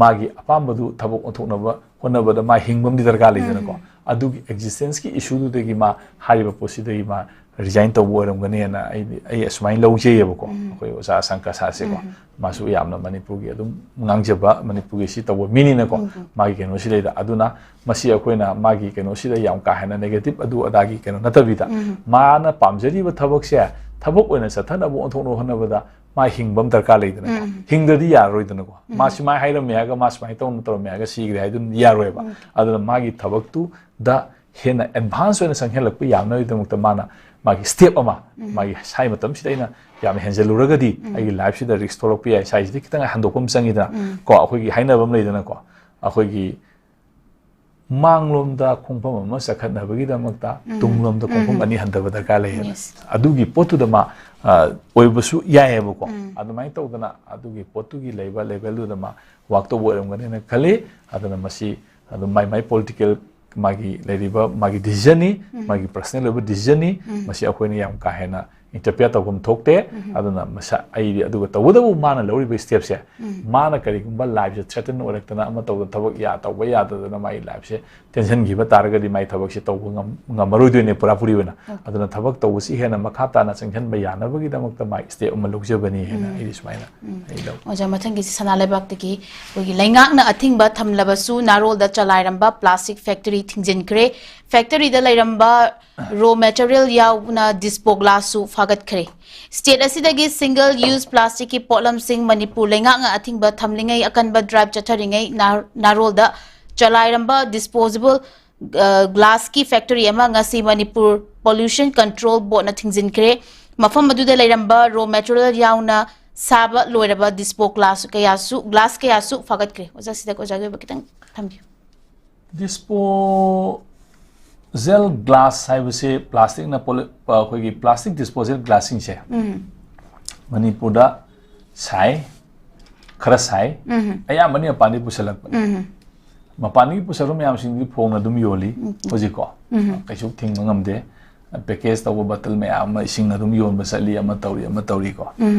ꯃꯥꯒꯤ ꯑꯄꯥꯝꯕꯗꯨ ꯊꯕꯛ ꯑꯣꯟꯊꯣꯛꯅꯕ ꯍꯣꯠꯅꯕꯗ ꯃꯥ ꯍꯤꯡꯕ ꯑꯃꯗꯤ ꯗꯔꯀꯥꯔ ꯂꯩꯗꯅꯀꯣ꯫ ꯑꯗꯨꯒꯤ existence ꯀꯤ issue ꯗꯨꯗꯒꯤ ꯃꯥ ꯍꯥꯏꯔꯤꯕ ꯄꯣꯠꯁꯤꯗꯒꯤ ꯃꯥ resign ꯇꯧꯕ ꯑꯣꯏꯔꯝꯒꯅꯤꯅ ꯑꯩꯗꯤ, ꯑꯩ ꯑꯁꯨꯃꯥꯏꯅ ꯂꯧꯖꯩꯌꯦꯕꯀꯣ꯫ ꯑꯩꯈꯣꯏ ꯑꯣꯖꯥ ꯁꯪꯀꯁꯥꯁꯦꯀꯣ, ꯃꯥꯁꯨ ꯌꯥꯝꯅ ꯃꯅꯤꯄꯨꯔꯒꯤ ꯑꯗꯨꯝ ꯉꯥꯡꯖꯕ, ꯃꯅꯤꯄꯨꯔꯒꯤ ꯁꯤ ꯇꯧꯕ ꯃꯤꯅꯤꯅꯀꯣ꯫ ꯃꯥꯒꯤ ꯀꯩꯅꯣꯁꯤꯗꯩꯗ, ꯑꯗꯨꯅ ꯃꯁꯤ ꯑꯩꯈꯣꯏꯅ ꯃꯥꯒꯤ ꯀꯩꯅꯣꯁꯤꯗ ꯌꯥꯝ ꯀꯥ ꯍꯦꯟꯅ negative ꯑꯗꯨ ꯑꯗꯥꯒꯤ ꯀꯩꯅꯣ ꯅꯠꯇꯕꯤꯗ, ꯃꯥꯅ ꯄꯥꯝꯖꯔꯤꯕ ꯊꯕꯛꯁꯦ ꯊꯕꯛ ꯑꯣꯏꯅ ꯆꯠꯊꯅꯕ ꯑꯣꯟꯊꯣꯛꯅꯕ ꯍꯣꯠꯅꯕꯗ ꯃꯥ ꯍꯤꯡꯕ ꯑꯃ ꯗꯔꯀꯥꯔ ꯂꯩꯗꯅꯀꯣ꯫ ꯍꯤꯡꯗꯗꯤ ꯌꯥꯔꯔꯣꯏꯗꯅꯀꯣ꯫ ꯃꯥ ꯁꯨꯃꯥꯏꯅ ꯍꯥꯏꯔꯝꯃꯦ ꯍꯥꯏꯔꯒ, ꯃꯥ ꯁꯨꯃꯥꯏꯅ ꯇꯧꯅ ꯇꯧꯔꯝꯃꯦ ꯍꯥꯏꯔꯒ ꯁꯤꯈ꯭ꯔꯦ ꯍꯥꯏꯗꯨꯅ ꯌꯥꯔꯣꯏꯕ꯫ ꯑꯗꯨꯅ ꯃꯥꯒꯤ ꯊꯕꯛꯇꯨꯗ ꯍꯦꯟꯅ advance ꯑꯣꯏꯅ ꯆꯪꯍꯜꯂꯛꯄ ꯌꯥꯅꯕꯒꯤꯗꯃꯛꯇ ꯃꯥꯅ ꯃꯥꯒꯤ step ꯑꯃ, ꯃꯥꯒꯤ ꯁꯥꯏ ꯃꯇꯝꯁꯤꯗ ꯑꯩꯅ ꯌꯥꯝ ꯍꯦꯟꯖꯜꯂꯨꯔꯒꯗꯤ ꯑꯩꯒꯤ life ꯁꯤꯗ risk ꯊꯣꯛꯂꯛꯄ ꯌꯥꯏ, ꯁꯥꯏꯁꯤꯗꯤ ꯈꯤꯇꯪ ꯍꯟꯗꯣꯛꯄ ꯑꯃ ꯆꯪꯉꯤꯗꯅ꯫ ꯀꯣ, ꯑꯩꯈꯣꯏꯒꯤ ꯍꯥꯏꯅꯕ ꯑꯃ ꯂꯩꯗꯅꯀꯣ, ꯑꯩꯈꯣꯏꯒꯤ ꯃꯥꯡꯂꯣꯝꯗ ꯈꯣꯡꯐꯝ ꯑꯃ ꯆꯈꯠꯅꯕꯒꯤꯗꯃꯛꯇ ꯇꯨꯡꯂꯣꯝꯗ ꯈꯣꯡꯐꯝ ꯑꯅꯤ ꯍꯟꯊꯕ ꯗꯔꯀꯥꯔ ꯂꯩꯌꯦꯅ꯫ Yes. ꯑꯗꯨꯒꯤ ꯄꯣꯠꯇꯨꯗ ꯃꯥ, ꯑ, ꯑꯣꯏꯕꯁꯨ ꯌꯥꯏꯑꯕꯀꯣ꯫ ꯑꯗꯨꯃꯥꯏꯅ ꯇꯧꯗꯅ ꯑꯗꯨꯒꯤ ꯄꯣꯠꯇꯨꯒꯤ ꯂꯩꯕ level ꯗꯨꯗ ꯃꯥ work ꯇꯧꯕ ꯑꯣꯏꯔꯝꯒꯅꯤꯅ ꯈꯜꯂꯤ꯫ ꯑꯗꯨꯅ ꯃꯁꯤ ꯑꯗꯨꯝ ꯃꯥꯏ ꯃꯥꯏ political, ꯃꯥꯒꯤ ꯂꯩꯔꯤꯕ ꯃꯥꯒꯤ decision ꯅꯤ, ꯃꯥꯒꯤ personal ꯑꯣꯏꯕ decision ꯅꯤ꯫ ꯃꯁꯤ ꯑꯩꯈꯣꯏꯅ ꯌꯥꯝ ꯀꯥ ꯍꯦꯟꯅ interfere ꯇꯧꯐꯝ ꯊꯣꯛꯇꯦ꯫ ꯑꯗꯨꯅ ꯃꯁꯥ, ꯑꯩꯗꯤ, ꯑꯗꯨꯒ ꯇꯧꯕꯇꯕꯨ ꯃꯥꯅ ꯂꯧꯔꯤꯕ step ꯁꯦ, ꯃꯥꯅ ꯀꯔꯤꯒꯨꯝꯕ life ꯁꯦ threaten ꯑꯣꯏꯔꯛꯇꯅ ꯑꯃ ꯇꯧꯗꯅ ꯊꯕꯛ ꯌꯥ-, ꯇꯧꯕ ꯌꯥꯗꯗꯅ ꯃꯥꯒꯤ life ꯁꯦ ꯇꯦꯟꯁꯤꯟꯈꯤꯕ ꯇꯥꯔꯒꯗꯤ ꯃꯥꯏ ꯊꯕꯛꯁꯦ ꯇꯧꯕ ꯉꯝ-, ꯉꯝꯃꯔꯣꯏꯗꯣꯏꯅꯦ ꯄꯨꯔꯥ ꯄꯨꯔꯤ ꯑꯣꯏꯅ꯫ ꯑꯗꯨꯅ ꯊꯕꯛ ꯇꯧꯕꯁꯤ ꯍꯦꯟꯅ ꯃꯈꯥ ꯇꯥꯅ ꯆꯪꯁꯤꯟꯕ ꯌꯥꯅꯕꯒꯤꯗꯃꯛꯇ ꯃꯥꯒꯤ step ꯑꯃ ꯂꯧꯖꯕꯅꯤ ꯍꯥꯏꯅ ꯑꯩꯗꯤ ꯁꯨꯃꯥꯏꯅ ꯑꯩ ꯂꯧꯏ꯫ ꯑꯣꯖꯥ, ꯃꯊꯪꯒꯤꯁꯤ ꯁꯅꯥ ꯂꯩꯕꯥꯛꯇꯒꯤ꯫ ꯑꯩꯈꯣꯏꯒꯤ ꯂꯩꯉꯥꯛꯅ ꯑꯊꯤꯡꯕ ꯊꯝꯂꯕꯁꯨ ꯅꯥꯔꯣꯜꯗ ꯆꯂꯥꯏꯔꯝꯕ plastic factory ꯊꯤꯡꯖꯤꯟꯈ꯭ꯔꯦ꯫ Factory ꯗ ꯂꯩꯔꯝꯕ raw material ꯌꯥꯎꯅ dispo glass ꯁꯨ ꯐꯥꯒꯠꯈ꯭ꯔꯦ꯫ State ꯑꯁꯤꯗꯒꯤ single use plastic ꯀꯤ ꯄꯣꯠꯂꯝꯁꯤꯡ ꯃꯅꯤꯄꯨꯔ ꯂꯩꯉꯥꯛꯅ ꯑꯊꯤꯡꯕ ꯊꯝꯂꯤꯉꯩ ꯑꯀꯟꯕ drive ꯆꯠꯊꯔꯤꯉꯩ ꯅꯥ-, ꯅꯥꯔꯣꯜꯗ ꯆꯂꯥꯏꯔꯝꯕ disposable, ꯑ, glass ꯀꯤ factory ꯑꯃ ꯉꯁꯤ ꯃꯅꯤꯄꯨꯔ Pollution Control Board ꯅ ꯊꯤꯡꯖꯤꯟꯈ꯭ꯔꯦ꯫ ꯃꯐꯝ ꯑꯗꯨꯗ ꯂꯩꯔꯝꯕ raw material ꯌꯥꯎꯅ ꯁꯥꯕ ꯂꯣꯏꯔꯕ dispo glass ꯀꯌꯥꯁꯨ, glass ꯀꯌꯥꯁꯨ ꯐꯥꯒꯠꯈ꯭ꯔꯦ꯫ ꯑꯣꯖꯥ, ꯁꯤꯗ ꯑꯣꯖꯥꯒꯤ ꯑꯣꯏꯕ ꯈꯤꯇꯪ ꯊꯝꯕꯤꯌꯨ꯫ Disposal glass ꯍꯥꯏꯕꯁꯦ plastic ꯅ ꯄꯣꯂꯤ-, ꯑ, ꯑꯩꯈꯣꯏꯒꯤ plastic disposal glass ꯁꯤꯡꯁꯦ ꯃꯅꯤꯄꯨꯔꯗ ꯁꯥꯏ, ꯈꯔ ꯁꯥꯏ, ꯑꯌꯥꯝꯕꯅ ꯃꯄꯥꯟꯗꯒꯤ ꯄꯨꯁꯜꯂꯛꯄꯅꯦ꯫ ꯃꯄꯥꯟꯗꯒꯤ ꯄꯨꯁꯜꯂꯛꯄ ꯃꯌꯥꯝꯁꯤꯡꯗꯤ ꯐꯣꯡꯅ ꯑꯗꯨꯝ ꯌꯣꯜꯂꯤ ꯍꯧꯖꯤꯛꯀꯣ꯫ ꯀꯩꯁꯨ ꯊꯤꯡꯕ ꯉꯝꯗꯦ꯫ ꯄꯦꯀꯦꯖ ꯇꯧꯕ ꯕꯇꯜ ꯃꯌꯥꯝ ꯑꯃ ꯏꯁꯤꯡ ꯑꯗꯨꯝ ꯌꯣꯟꯕ ꯆꯠꯂꯤ, ꯑꯃ ꯇꯧꯔꯤ, ꯑꯃ ꯇꯧꯔꯤꯀꯣ꯫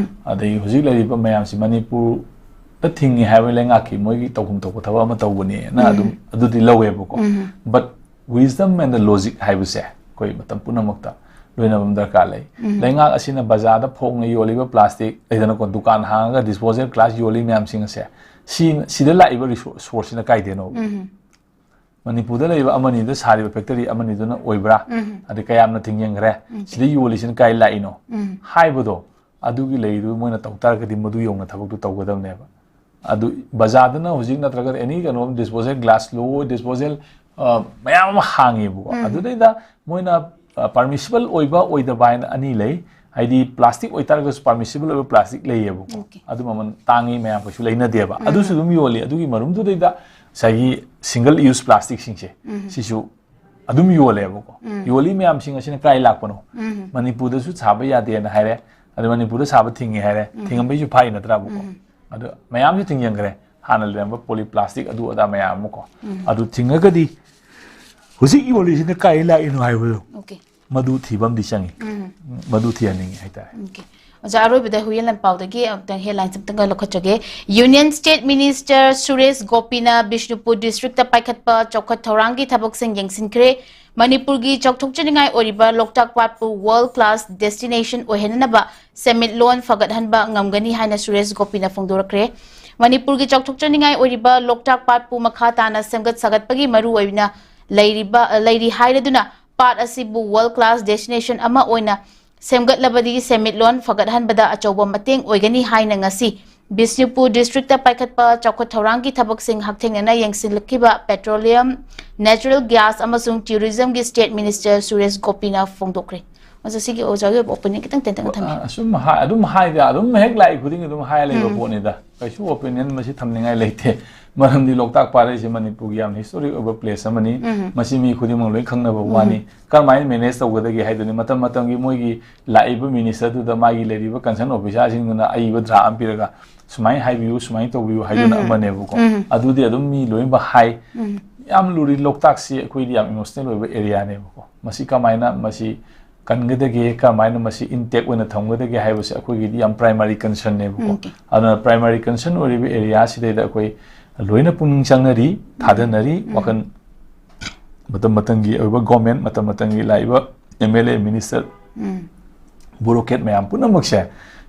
ꯑꯗꯒꯤ ꯍꯧꯖꯤꯛ ꯂꯩꯔꯤꯕ ꯃꯌꯥꯝꯁꯤ ꯃꯅꯤꯄꯨꯔꯗ ꯊꯤꯡꯉꯤ ꯍꯥꯏꯕ ꯂꯩꯉꯥꯛꯀꯤ ꯃꯣꯏꯒꯤ ꯇꯧꯐꯝ ꯊꯣꯛꯄ ꯊꯕꯛ ꯑꯃ ꯇꯧꯕꯅꯦꯅ ꯑꯗꯨꯝ ꯑꯗꯨꯗꯤ ꯂꯧꯋꯦꯕꯀꯣ꯫ But wisdom and the logic ꯍꯥꯏꯕꯁꯦ ꯑꯩꯈꯣꯏ ꯃꯇꯝ ꯄꯨꯝꯅꯃꯛꯇ ꯂꯣꯏꯅꯕ ꯑꯃ ꯗꯔꯀꯥꯔ ꯂꯩ꯫ ꯂꯩꯉꯥꯛ ꯑꯁꯤꯅ ꯕꯖꯥꯔꯗ ꯐꯣꯡꯅ ꯌꯣꯜꯂꯤꯕ ꯄ꯭ꯂꯥꯁꯇꯤꯛ ꯂꯩꯗꯅꯀꯣ, ꯗꯨꯀꯥꯟ ꯍꯥꯡꯉꯒ ꯗꯤꯁꯄꯣꯖꯦꯜ ꯒ꯭ꯂꯥꯁ ꯌꯣꯜꯂꯤ ꯃꯌꯥꯝꯁꯤꯡ ꯑꯁꯦ, ꯁꯤ, ꯁꯤꯗ ꯂꯥꯛꯏꯕ ꯔꯤꯁꯣꯔꯁꯁꯤꯅ ꯀꯥꯏꯗꯩꯅꯣ? ꯃꯅꯤꯄꯨꯔꯗ ꯂꯩꯔꯤꯕ ꯑꯃꯅꯤꯗ ꯁꯥꯔꯤꯕ ꯐꯦꯛꯇꯔꯤ ꯑꯃꯅꯤꯗꯨꯅ ꯑꯣꯏꯕ꯭ꯔꯥ? ꯑꯗꯩ ꯀꯌꯥꯝꯅ ꯊꯤꯡꯖꯤꯟꯈ꯭ꯔꯦ? ꯁꯤꯗ ꯌꯣꯜꯂꯤꯁꯤꯅ ꯀꯥꯏ ꯂꯥꯛꯏꯅꯣ? ꯍꯥꯏꯕꯗꯣ ꯑꯗꯨꯒꯤ ꯂꯩꯔꯤꯗꯨ ꯃꯣꯏꯅ ꯇꯧ ꯇꯥꯔꯒꯗꯤ ꯃꯗꯨ ꯌꯧꯅ ꯊꯕꯛꯇꯨ ꯇꯧꯒꯗꯕꯅꯦꯕ꯫ ꯑꯗꯨ ꯕꯖꯥꯔꯗꯅ ꯍꯧꯖꯤꯛ ꯅꯠꯇ꯭ꯔꯒ ꯑꯦꯅꯤ ꯀꯩꯅꯣ ꯗꯤꯁꯄꯣꯖꯦꯜ ꯒ꯭ꯂꯥꯁ ꯂꯣ, ꯗꯤꯁꯄꯣꯖꯦꯜ ꯃꯌꯥꯝ ꯑꯃ ꯍꯥꯡꯉꯦꯕꯀꯣ꯫ ꯑꯗꯨꯗꯩꯗ ꯃꯣꯏꯅ ꯄꯥꯔꯃꯤꯁꯤꯕꯜ ꯑꯣꯏꯕ ꯑꯣꯏꯗꯕ ꯍꯥꯏꯅ ꯑꯅꯤ ꯂꯩ꯫ ꯍꯥꯏꯗꯤ ꯄ꯭ꯂꯥꯁꯇꯤꯛ ꯑꯣꯏꯇꯥꯔꯒꯁꯨ ꯄꯥꯔꯃꯤꯁꯤꯕꯜ ꯑꯣꯏꯕ ꯄ꯭ꯂꯥꯁꯇꯤꯛ ꯂꯩꯌꯦꯕꯀꯣ꯫ ꯑꯗꯨ ꯃꯃꯜ ꯇꯥꯡꯉꯤ, ꯃꯌꯥꯝ ꯀꯩꯁꯨ ꯂꯩꯅꯗꯦꯕ꯫ ꯑꯗꯨꯁꯨ ꯑꯗꯨꯝ ꯌꯣꯜꯂꯤ꯫ ꯑꯗꯨꯒꯤ ꯃꯔꯨꯝꯗꯨꯗꯩꯗ ꯉꯁꯥꯏꯒꯤ ꯁꯤꯡꯒꯜ ꯌꯨꯁ ꯄ꯭ꯂꯥꯁꯇꯤꯛꯁꯤꯡꯁꯦ ꯁꯤꯁꯨ ꯑꯗꯨꯝ ꯌꯣꯜꯂꯦꯕꯀꯣ꯫ ꯌꯣꯜꯂꯤ ꯃꯌꯥꯝꯁꯤꯡ ꯑꯁꯤꯅ ꯀꯥꯏ ꯂꯥꯛꯄꯅꯣ? ꯃꯅꯤꯄꯨꯔꯗꯁꯨ ꯁꯥꯕ ꯌꯥꯗꯦꯅ ꯍꯥꯏꯔꯦ, ꯑꯗꯨ ꯃꯅꯤꯄꯨꯔꯗ ꯁꯥꯕ ꯊꯤꯡꯉꯦ ꯍꯥꯏꯔꯦ, ꯊꯤꯡꯉꯝꯕꯩꯁꯨ ꯐꯥꯏ ꯅꯠꯇ꯭ꯔꯥꯕꯀꯣ? ꯑꯗꯣ ꯃꯌꯥꯝꯁꯨ ꯊꯤꯡꯖꯤꯟꯈ꯭ꯔꯦ, ꯍꯥꯟꯅ ꯂꯩꯔꯝꯕ ꯄꯣꯂꯤ ꯄ꯭ꯂꯥꯁꯇꯤꯛ ꯑꯗꯨ ꯑꯗꯥ ꯃꯌꯥꯝ ꯑꯃꯀꯣ꯫ ꯑꯗꯨ ꯊꯤꯡꯉꯒꯗꯤ ꯍꯧꯖꯤꯛ ꯌꯣꯜꯂꯤꯁꯤꯅ ꯀꯥꯏ ꯂꯥꯛꯏꯅꯣ ꯍꯥꯏꯕꯗꯣ, ꯃꯗꯨ ꯊꯤꯕ ꯑꯃꯗꯤ ꯆꯪꯉꯤ꯫ ꯃꯗꯨ ꯊꯤꯍꯟꯅꯤꯡꯉꯤ ꯍꯥꯏꯇꯥꯔꯦ꯫ ꯑꯣꯖꯥ, ꯑꯔꯣꯏꯕꯗ ꯍꯨꯏꯌꯦꯟ ꯂꯟꯄꯥꯎꯗꯒꯤ ꯑꯃꯨꯛꯇꯪ ꯍꯦꯗꯂꯥꯏꯟꯁ ꯑꯃꯇꯪꯒ ꯂꯧꯈꯠꯆꯒꯦ꯫ ꯌꯨꯅꯤꯌꯟ ꯁ꯭ꯇꯦꯠ ꯃꯤꯅꯤꯁꯇꯔ ꯁꯨꯔꯦꯁ ꯒꯣꯄꯤꯅ ꯕꯤꯁꯅꯨꯄꯨꯔ ꯗꯤꯁꯇ꯭ꯔꯤꯛꯇ ꯄꯥꯏꯈꯠꯄ ꯆꯥꯎꯈꯠ ꯊꯧꯔꯥꯡꯒꯤ ꯊꯕꯛꯁꯤꯡ ꯌꯦꯡꯁꯤꯟꯈ꯭ꯔꯦ꯫ ꯃꯅꯤꯄꯨꯔꯒꯤ ꯆꯥꯎꯊꯣꯛꯆꯅꯤꯡꯉꯥꯏ ꯑꯣꯏꯔꯤꯕ ꯂꯣꯛꯇꯥꯛ ꯄꯥꯠꯄꯨ ꯋꯥꯔꯜ ꯀ꯭ꯂꯥꯁ ꯗꯦꯁꯇꯤꯅꯦꯁꯟ ꯑꯣꯏꯍꯟꯅꯅꯕ ꯁꯦꯟꯃꯤꯠꯂꯣꯟ ꯐꯒꯠꯍꯟꯕ ꯉꯝꯒꯅꯤ ꯍꯥꯏꯅ ꯁꯨꯔꯦꯁ ꯒꯣꯄꯤꯅ ꯐꯣꯡꯗꯣꯔꯛꯈ꯭ꯔꯦ꯫ ꯃꯅꯤꯄꯨꯔꯒꯤ ꯆꯥꯎꯊꯣꯛꯆꯅꯤꯡꯉꯥꯏ ꯑꯣꯏꯔꯤꯕ ꯂꯣꯛꯇꯥꯛ ꯄꯥꯠꯄꯨ ꯃꯈꯥ ꯇꯥꯅ ꯁꯦꯝꯒꯠ ꯁꯥꯒꯠꯄꯒꯤ ꯃꯔꯨꯑꯣꯏꯅ ꯂꯩꯔꯤꯕ, ꯂꯩꯔꯤ ꯍꯥꯏꯔꯗꯨꯅ ꯄꯥꯠ ꯑꯁꯤꯕꯨ ꯋꯥꯔꯜ ꯀ꯭ꯂꯥꯁ ꯗꯦꯁꯇꯤꯅꯦꯁꯟ ꯑꯃ ꯑꯣꯏꯅ ꯁꯦꯝꯒꯠꯂꯕꯗꯤ ꯁꯦꯟꯃꯤꯠꯂꯣꯟ ꯐꯒꯠꯍꯟꯕꯗ ꯑꯆꯧꯕ ꯃꯇꯦꯡ ꯑꯣꯏꯒꯅꯤ ꯍꯥꯏꯅ ꯉꯁꯤ ꯕꯤꯁꯅꯨꯄꯨꯔ ꯗꯤꯁꯇ꯭ꯔꯤꯛꯇ ꯄꯥꯏꯈꯠꯄ ꯆꯥꯎꯈꯠ ꯊꯧꯔꯥꯡꯒꯤ ꯊꯕꯛꯁꯤꯡ ꯍꯛꯊꯦꯡꯅꯅ ꯌꯦꯡꯁꯤꯜꯂꯛꯈꯤꯕ ꯄꯦꯇ꯭ꯔꯣꯂꯤꯌꯝ, ꯅꯦꯆꯔꯦꯜ ꯒ꯭ꯌꯥꯁ ꯑꯃꯁꯨꯡ ꯇꯨꯔꯤꯖꯝꯒꯤ ꯁ꯭ꯇꯦꯠ ꯃꯤꯅꯤꯁꯇꯔ ꯁꯨꯔꯦꯁ ꯒꯣꯄꯤꯅ ꯐꯣꯡꯗꯣꯛꯈ꯭ꯔꯦ꯫ ꯑꯣꯖꯥ, ꯁꯤꯒꯤ ꯑꯣꯖꯥꯒꯤ ꯑꯣꯏꯕ opinion ꯈꯤꯇꯪ ꯇꯦꯟꯇꯛꯅ ꯊꯝꯕꯤꯌꯨ꯫ ꯑ- ꯑꯁꯨꯝ ꯍꯥꯏ ꯑꯗꯨꯝ ꯍꯥꯏꯗ ꯑꯗꯨꯝ ꯍꯦꯛ ꯂꯥꯛꯏ ꯈꯨꯗꯤꯡꯒꯤ ꯑꯗꯨꯝ ꯍꯥꯏ ꯂꯩꯕ ꯄꯣꯠꯅꯤꯗ꯫ ꯀꯩꯁꯨ opinion ꯃꯁꯤ ꯊꯝꯅꯤꯡꯉꯥꯏ ꯂꯩꯇꯦ꯫ ꯃꯔꯝꯗꯤ ꯂꯣꯛꯇꯥꯛ ꯄꯥꯠ ꯍꯥꯏꯁꯦ ꯃꯅꯤꯄꯨꯔꯒꯤ ꯌꯥꯝꯅ historic ꯑꯣꯏꯕ place ꯑꯃꯅꯤ꯫ ꯃꯁꯤ ꯃꯤ ꯈꯨꯗꯤꯡꯃꯛ ꯂꯣꯏ ꯈꯪꯅꯕ ꯋꯥꯅꯤ꯫ ꯀꯔꯝꯍꯥꯏꯅ manage ꯇꯧꯒꯗꯒꯦ ꯍꯥꯏꯗꯨꯅꯤ꯫ ꯃꯇꯝ ꯃꯇꯝꯒꯤ ꯃꯣꯏꯒꯤ ꯂꯥꯛꯏꯕ minister ꯗꯨꯗ ꯃꯥꯒꯤ ꯂꯩꯔꯤꯕ concern officer ꯁꯤꯡꯗꯨꯅ ꯑꯏꯕ draft ꯑꯃ ꯄꯤꯔꯒ ꯁꯨꯃꯥꯏꯅ ꯍꯥꯏꯕꯤꯌꯨ, ꯁꯨꯃꯥꯏꯅ ꯇꯧꯕꯤꯌꯨ ꯍꯥꯏꯗꯨꯅ ꯑꯃꯅꯦꯕꯀꯣ꯫ ꯑꯗꯨꯗꯤ ꯑꯗꯨꯝ ꯃꯤ ꯂꯣꯏꯅꯃꯛ ꯍꯥꯏ꯫ ꯌꯥꯝ ꯂꯨꯔꯤ꯫ ꯂꯣꯛꯇꯥꯛꯁꯤ ꯑꯩꯈꯣꯏꯗꯤ ꯌꯥꯝ emotional ꯑꯣꯏꯕ area ꯅꯦꯕꯀꯣ꯫ ꯃꯁꯤ ꯀꯃꯥꯏꯅ ꯃꯁꯤ ꯀꯟꯒꯗꯒꯦ, ꯀꯃꯥꯏꯅ ꯃꯁꯤ intact ꯑꯣꯏꯅ ꯊꯝꯒꯗꯒꯦ ꯍꯥꯏꯕꯁꯦ ꯑꯩꯈꯣꯏꯒꯤꯗꯤ ꯌꯥꯝ primary concern ꯅꯦꯕꯀꯣ꯫ ꯑꯗꯨꯅ primary concern ꯑꯣꯏꯔꯤꯕ area ꯁꯤꯗꯩꯗ ꯑꯩꯈꯣꯏ ꯂꯣꯏꯅ ꯄꯨꯛꯅꯤꯡ ꯆꯪꯅꯔꯤ, ꯊꯥꯗꯅꯔꯤ꯫ ꯋꯥꯈꯜ ꯃꯇꯝ ꯃꯇꯝꯒꯤ ꯑꯣꯏꯕ government, ꯃꯇꯝ ꯃꯇꯝꯒꯤ ꯂꯥꯛꯏꯕ MLA, minister, bureaucrat ꯃꯌꯥꯝ ꯄꯨꯝꯅꯃꯛꯁꯦ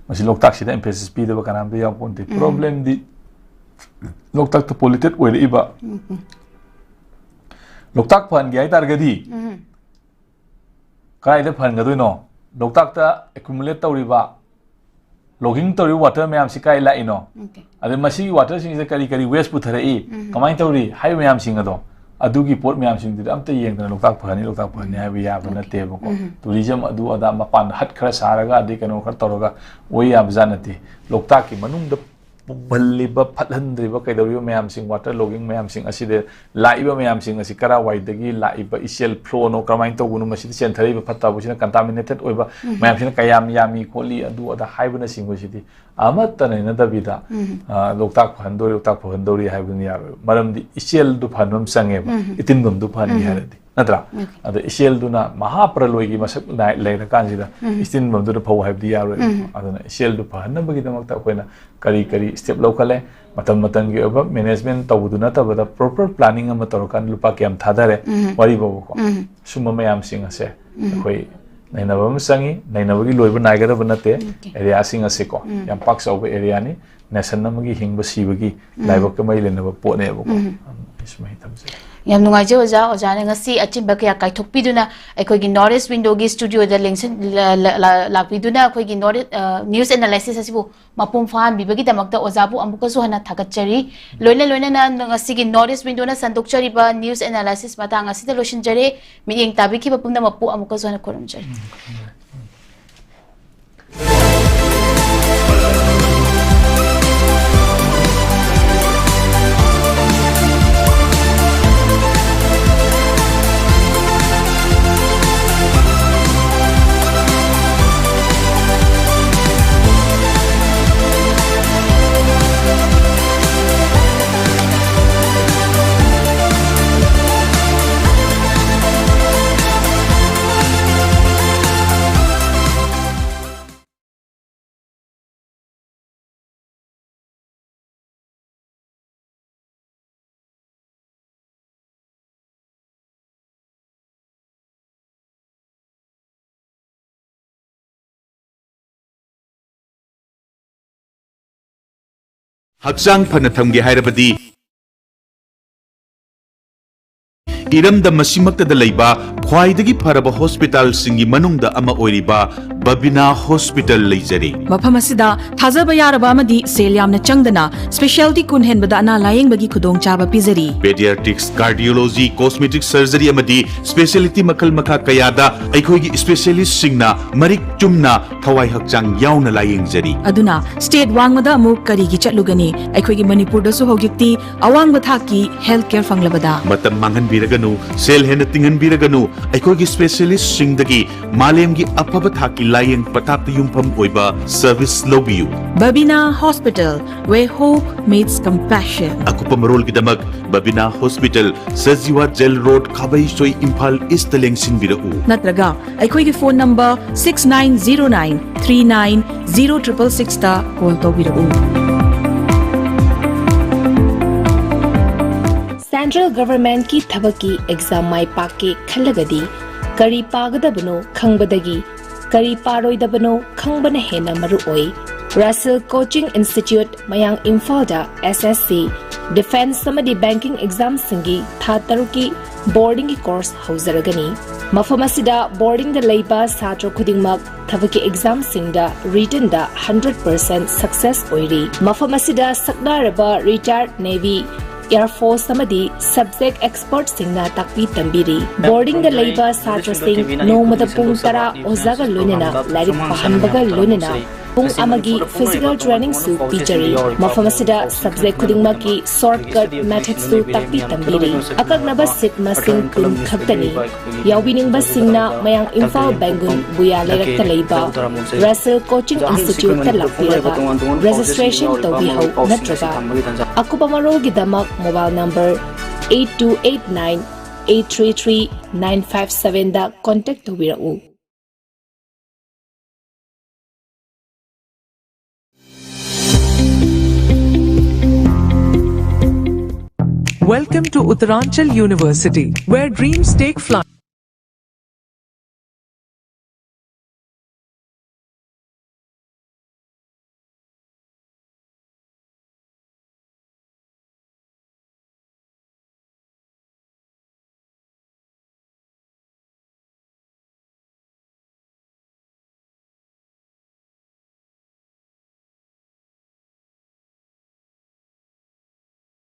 ꯃꯁꯤ ꯂꯣꯛꯇꯥꯛꯁꯤꯗ emphasis ꯄꯤꯗꯕ ꯀꯅꯥꯝꯇ ꯌꯥꯎꯄꯣꯟꯇꯦ꯫ Problem ꯗꯤ ꯂꯣꯛꯇꯥꯛꯇ polluted ꯑꯣꯏꯔꯛꯏꯕ, ꯂꯣꯛꯇꯥꯛ ꯐꯍꯟꯒꯦ ꯍꯥꯏ ꯇꯥꯔꯒꯗꯤ ꯀꯗꯥꯏꯗ ꯐꯍꯟꯒꯗꯣꯏꯅꯣ? ꯂꯣꯛꯇꯥꯛꯇ accumulate ꯇꯧꯔꯤꯕ, logging ꯇꯧꯔꯤꯕ water ꯃꯌꯥꯝꯁꯤ ꯀꯥꯏ ꯂꯥꯛꯏꯅꯣ? ꯑꯗꯩ ꯃꯁꯤꯒꯤ water ꯁꯤꯡꯁꯤꯗ ꯀꯔꯤ ꯀꯔꯤ waste ꯄꯨꯊꯔꯛꯏ, ꯀꯃꯥꯏꯅ ꯇꯧꯔꯤ ꯍꯥꯏꯕ ꯃꯌꯥꯝꯁꯤꯡ ꯑꯗꯣ, ꯑꯗꯨꯒꯤ ꯄꯣꯠ ꯃꯌꯥꯝꯁꯤꯡꯗꯨꯗꯤ ꯑꯝꯇ ꯌꯦꯡꯗꯅ ꯂꯣꯛꯇꯥꯛ ꯐꯍꯅꯤ, ꯂꯣꯛꯇꯥꯛ ꯐꯍꯅꯤ ꯍꯥꯏꯕ ꯌꯥꯕ ꯅꯠꯇꯦꯕꯀꯣ꯫ Tourism ꯑꯗꯨ ꯑꯗꯥ ꯃꯄꯥꯟꯗ hut ꯈꯔ ꯁꯥꯔꯒ ꯑꯗꯩ ꯀꯩꯅꯣ ꯈꯔ ꯇꯧꯔꯒ ꯑꯣꯏ ꯌꯥꯕ ꯖꯥꯠ ꯅꯠꯇꯦ꯫ ꯂꯣꯛꯇꯥꯛꯀꯤ ꯃꯅꯨꯡꯗ ꯄꯨꯝꯍꯜꯂꯤꯕ, ꯐꯠꯍꯟꯗ꯭ꯔꯤꯕ, ꯀꯩꯗꯧꯔꯤꯕ ꯃꯌꯥꯝꯁꯤꯡ, water logging ꯃꯌꯥꯝꯁꯤꯡ ꯑꯁꯤꯗ ꯂꯥꯛꯏꯕ ꯃꯌꯥꯝꯁꯤꯡ ꯑꯁꯤ ꯀꯔꯥꯏꯋꯥꯏꯗꯒꯤ ꯂꯥꯛꯏꯕ ꯏꯆꯦꯜ flow ꯅꯣ, ꯀꯔꯝꯍꯥꯏꯅ ꯇꯧꯕꯅꯣ, ꯃꯁꯤꯗ ꯆꯦꯟꯊꯔꯛꯏꯕ ꯐꯠꯇꯕꯁꯤꯅ contaminated ꯑꯣꯏꯕ ꯃꯌꯥꯝꯁꯤꯅ ꯀꯌꯥꯝ ꯌꯥꯝꯃꯤ ꯈꯣꯠꯂꯤ, ꯑꯗꯨ ꯑꯗꯥ ꯍꯥꯏꯕꯅꯆꯤꯡꯕꯁꯤꯗꯤ ꯑꯃꯠꯇ ꯅꯩꯅꯗꯕꯤꯗ, ꯑ, ꯂꯣꯛꯇꯥꯛ ꯐꯍꯟꯗꯧꯔꯤ, ꯂꯣꯛꯇꯥꯛ ꯐꯍꯟꯗꯧꯔꯤ ꯍꯥꯏꯕꯗꯨꯅ ꯌꯥꯔꯣꯏ꯫ ꯃꯔꯝꯗꯤ ꯏꯆꯦꯜꯗꯨ ꯐꯍꯟꯕ ꯑꯃ ꯆꯪꯉꯦꯕ, ꯏꯇꯤꯟꯐꯝꯗꯨ ꯐꯍꯟꯒꯦ ꯍꯥꯏꯔꯗꯤ, ꯅꯠꯇ꯭ꯔꯥ? ꯑꯗ ꯏꯆꯦꯜꯗꯨꯅ ꯃꯍꯥꯄ꯭ꯔꯂꯣꯏꯒꯤ ꯃꯁꯛ ꯅꯥꯏ-, ꯂꯩꯔꯀꯥꯟꯁꯤꯗ ꯏꯇꯤꯟꯐꯝꯗꯨꯗ ꯐꯧ ꯍꯥꯏꯕꯗꯤ ꯌꯥꯔꯣꯏ꯫ ꯑꯗꯨꯅ ꯏꯆꯦꯜꯗꯨ ꯐꯍꯟꯅꯕꯒꯤꯗꯃꯛꯇ ꯑꯩꯈꯣꯏꯅ ꯀꯔꯤ ꯀꯔꯤ step ꯂꯧꯈꯠꯂꯦ, ꯃꯇꯝ ꯃꯇꯝꯒꯤ ꯑꯣꯏꯕ management ꯇꯧꯕꯗꯨ ꯅꯠꯇꯕꯗ proper planning ꯑꯃ ꯇꯧꯔꯀꯥꯟꯗ ꯂꯨꯄꯥ ꯀꯌꯥꯝ ꯊꯥꯗꯔꯦ, ꯋꯥꯔꯤ ꯐꯥꯎꯕꯀꯣ꯫ ꯁꯨꯝꯕ ꯃꯌꯥꯝꯁꯤꯡ ꯑꯁꯦ ꯑꯩꯈꯣꯏ ꯅꯩꯅꯕ ꯑꯃ ꯆꯪꯉꯤ꯫ ꯅꯩꯅꯕꯒꯤ ꯂꯣꯏꯕ ꯅꯥꯏꯒꯗꯕ ꯅꯠꯇꯦ꯫ Area ꯁꯤꯡ ꯑꯁꯦꯀꯣ ꯌꯥꯝ ꯄꯥꯛ ꯆꯥꯎꯕ area ꯅꯤ꯫ Nation ꯑꯃꯒꯤ ꯍꯤꯡꯕ ꯁꯤꯕꯒꯤ ꯂꯥꯏꯕꯛꯀ ꯃꯔꯤ ꯂꯩꯅꯕ ꯄꯣꯠꯅꯦꯕꯀꯣ꯫ ꯑꯗꯨꯅ ꯑꯩ ꯁꯨꯃꯥꯏꯅ ꯊꯝꯖꯒꯦ꯫ ꯌꯥꯝ ꯅꯨꯡꯉꯥꯏꯖꯩ ꯑꯣꯖꯥ꯫ ꯑꯣꯖꯥꯅ ꯉꯁꯤ ꯑꯆꯤꯟꯕ ꯀꯌꯥ ꯀꯥꯏꯊꯣꯛꯄꯤꯗꯨꯅ ꯑꯩꯈꯣꯏꯒꯤ North East Window-ꯒꯤ studio-ꯗ ꯂꯦꯡꯁꯟ-, ꯂ-, ꯂ-, ꯂ-, ꯂꯥꯛꯄꯤꯗꯨꯅ ꯑꯩꯈꯣꯏꯒꯤ North East, ꯑ, news analysis ꯑꯁꯤꯕꯨ ꯃꯄꯨꯡ ꯐꯥꯍꯟꯕꯤꯕꯒꯤꯗꯃꯛꯇ ꯑꯣꯖꯥꯕꯨ ꯑꯃꯨꯛꯀꯁꯨ ꯍꯟꯅ ꯊꯥꯒꯠꯆꯔꯤ꯫ ꯂꯣꯏꯅ ꯂꯣꯏꯅꯅ ꯉꯁꯤꯒꯤ North East Window-ꯅ ꯁꯟꯗꯣꯛꯆꯔꯤꯕ news analysis ꯃꯇꯥꯡ ꯑꯁꯤꯗ ꯂꯣꯏꯁꯤꯟꯖꯔꯦ꯫ ꯃꯤꯠꯌꯦꯡ ꯇꯥꯕꯤꯈꯤꯕ ꯄꯨꯝꯅꯃꯛꯄꯨ ꯑꯃꯨꯛꯀꯁꯨ ꯍꯟꯅ ꯈꯨꯔꯨꯝꯖꯔꯤ꯫ ꯍꯛꯆꯥꯡ ꯐꯅ ꯊꯝꯒꯦ ꯍꯥꯏꯔꯕꯗꯤ, ꯏꯔꯝꯗꯝ ꯑꯁꯤꯃꯛꯇꯗ ꯂꯩꯕ ꯈ꯭ꯋꯥꯏꯗꯒꯤ ꯐꯔꯕ ꯍꯣꯁꯄꯤꯇꯥꯜꯁꯤꯡꯒꯤ ꯃꯅꯨꯡꯗ ꯑꯃ ꯑꯣꯏꯔꯤꯕ ꯕꯕꯤꯅꯥ ꯍꯣꯁꯄꯤꯇꯥꯜ ꯂꯩꯖꯔꯤ꯫ ꯃꯐꯝ ꯑꯁꯤꯗ ꯊꯥꯖꯕ ꯌꯥꯔꯕ ꯑꯃꯗꯤ ꯁꯦꯜ ꯌꯥꯝꯅ ꯆꯪꯗꯅ specialty ꯀꯨꯟ ꯍꯦꯟꯕꯗ ꯑꯅꯥ ꯂꯥꯌꯦꯡꯕꯒꯤ ꯈꯨꯗꯣꯡꯆꯥꯕ ꯄꯤꯖꯔꯤ꯫ Pediatrics, cardiology, cosmetic surgery ꯑꯃꯗꯤ specialty ꯃꯈꯜ ꯃꯈꯥ ꯀꯌꯥꯗ ꯑꯩꯈꯣꯏꯒꯤ specialist-ꯁꯤꯡꯅ ꯃꯔꯤꯛ ꯆꯨꯝꯅ ꯊꯋꯥꯏ ꯍꯛꯆꯥꯡ ꯌꯥꯎꯅ ꯂꯥꯌꯦꯡꯖꯔꯤ꯫ ꯑꯗꯨꯅ state ꯋꯥꯡꯃꯗ ꯑꯃꯨꯛ ꯀꯔꯤꯒꯤ ꯆꯠꯂꯨꯒꯅꯤ? ꯑꯩꯈꯣꯏꯒꯤ ꯃꯅꯤꯄꯨꯔꯗꯁꯨ ꯍꯧꯖꯤꯛꯇꯤ ꯑꯋꯥꯡꯕ ꯊꯥꯛꯀꯤ health care ꯐꯪꯂꯕꯗ꯫ ꯃꯇꯝ ꯃꯥꯡꯍꯟꯕꯤꯔꯒꯅꯨ, ꯁꯦꯜ ꯍꯦꯟꯅ ꯇꯤꯡꯍꯟꯕꯤꯔꯒꯅꯨ, ꯑꯩꯈꯣꯏꯒꯤ specialist-ꯁꯤꯡꯗꯒꯤ ꯃꯥꯂꯦꯝꯒꯤ ꯑꯐꯕ ꯊꯥꯛꯀꯤ ꯂꯥꯌꯦꯡ ꯄꯊꯥꯞꯇ ꯌꯨꯝꯐꯝ ꯑꯣꯏꯕ service ꯂꯧꯕꯤꯌꯨ꯫ Babina Hospital, where hope meets compassion. ꯑꯀꯨꯞꯄ ꯃꯔꯣꯜꯒꯤꯗꯃꯛ Babina hospital, Sajiwa jail road, Khabeisoi, Imphal east ꯂꯦꯡꯁꯤꯟꯕꯤꯔꯛꯎ꯫ ꯅꯠꯇ꯭ꯔꯒ ꯑꯩꯈꯣꯏꯒꯤ phone number six nine zero nine three nine zero triple six ꯇ call ꯇꯧꯕꯤꯔꯛꯎ꯫ Central Government-ꯀꯤ ꯊꯕꯛꯀꯤ exam ꯃꯥꯏ ꯄꯥꯛꯀꯦ ꯈꯜꯂꯒꯗꯤ ꯀꯔꯤ ꯄꯥꯒꯗꯕꯅꯣ ꯈꯪꯕꯗꯒꯤ ꯀꯔꯤ ꯄꯥꯔꯣꯏꯗꯕꯅꯣ ꯈꯪꯕꯅ ꯍꯦꯟꯅ ꯃꯔꯨ ꯑꯣꯏ꯫ Russell Coaching Institute, ꯃꯌꯥꯡ ꯏꯝꯐꯥꯜꯗ S S C, ꯗꯤꯐꯦꯟꯁ ꯑꯃꯗꯤ ꯕꯦꯡꯀꯤꯡ ꯑꯦꯛꯖꯥꯝꯁꯤꯡꯒꯤ ꯊꯥ ꯇꯔꯨꯛꯀꯤ ꯕꯣꯔꯗꯤꯡꯒꯤ ꯀꯣꯔꯁ ꯍꯧꯖꯔꯒꯅꯤ꯫ ꯃꯐꯝ ꯑꯁꯤꯗ ꯕꯣꯔꯗꯤꯡꯗ ꯂꯩꯕ ꯁꯥꯇ꯭ꯔ ꯈꯨꯗꯤꯡꯃꯛ ꯊꯕꯛꯀꯤ ꯑꯦꯛꯖꯥꯝꯁꯤꯡꯗ ꯔꯤꯇꯟꯗ ꯍꯟꯗ꯭ꯔꯦꯠ ꯄꯔꯁꯦꯟ ꯁꯛꯁꯦꯁ ꯑꯣꯏꯔꯤ꯫ ꯃꯐꯝ ꯑꯁꯤꯗ ꯁꯛꯅꯥꯔꯕ ꯔꯤꯇꯥꯌꯔ ꯅꯦꯚꯤ, ꯑꯦꯌꯔ ꯐꯣꯔꯁ ꯑꯃꯗꯤ ꯁꯕꯖꯦꯛ ꯑꯦꯛꯁꯄꯔꯠꯁꯤꯡꯅ ꯇꯥꯛꯄꯤ ꯇꯝꯕꯤꯔꯤ꯫ ꯕꯣꯔꯗꯤꯡꯗ ꯂꯩꯕ ꯁꯥꯇ꯭ꯔꯁꯤꯡ ꯅꯣꯡꯃꯗ ꯄꯨꯡ ꯇꯔꯥ ꯑꯣꯖꯥꯒ ꯂꯣꯏꯅꯅ ꯂꯥꯏꯔꯤꯛ ꯄꯥꯍꯟꯕꯒ ꯂꯣꯏꯅꯅ ꯄꯨꯡ ꯑꯃꯒꯤ ꯐꯤꯖꯤꯀꯦꯜ ꯇ꯭ꯔꯦꯅꯤꯡꯁꯨ ꯄꯤꯖꯔꯤ꯫ ꯃꯐꯝ ꯑꯁꯤꯗ ꯁꯕꯖꯦꯛ ꯈꯨꯗꯤꯡꯃꯛꯀꯤ ꯁꯣꯔꯠꯀꯠ ꯃꯦꯊꯗꯁꯨ ꯇꯥꯛꯄꯤ ꯇꯝꯕꯤꯔꯤ꯫ ꯑꯀꯛꯅꯕ ꯁꯤꯠ ꯃꯁꯤꯡ ꯀꯨꯟ ꯈꯛꯇꯅꯤ꯫ ꯌꯥꯎꯕꯤꯅꯤꯡꯕꯁꯤꯡꯅ ꯃꯌꯥꯡ ꯏꯝꯐꯥꯜ ꯕꯦꯡꯒꯨꯟ ꯕꯨꯌꯥ ꯂꯩꯔꯛꯇ ꯂꯩꯕ ꯔꯁꯦꯜ ꯀꯣꯆꯤꯡ ꯏꯟꯁꯇꯤꯇ꯭ꯌꯨꯠꯇ ꯂꯥꯛꯄꯤꯔꯒ ꯔꯦꯖꯤꯁꯇ꯭ꯔꯦꯁꯟ ꯇꯧꯕꯤꯍꯧ ꯅꯠꯇ꯭ꯔꯒ ꯑꯀꯨꯞꯄ ꯃꯔꯣꯜꯒꯤꯗꯃꯛ mobile number eight two eight nine eight three three nine five ꯁꯚꯦꯟꯗ ꯀꯣꯟꯇꯦꯛ ꯇꯧꯕꯤꯔꯛꯎ꯫ Welcome to Uttaranchal University, where dreams take flight.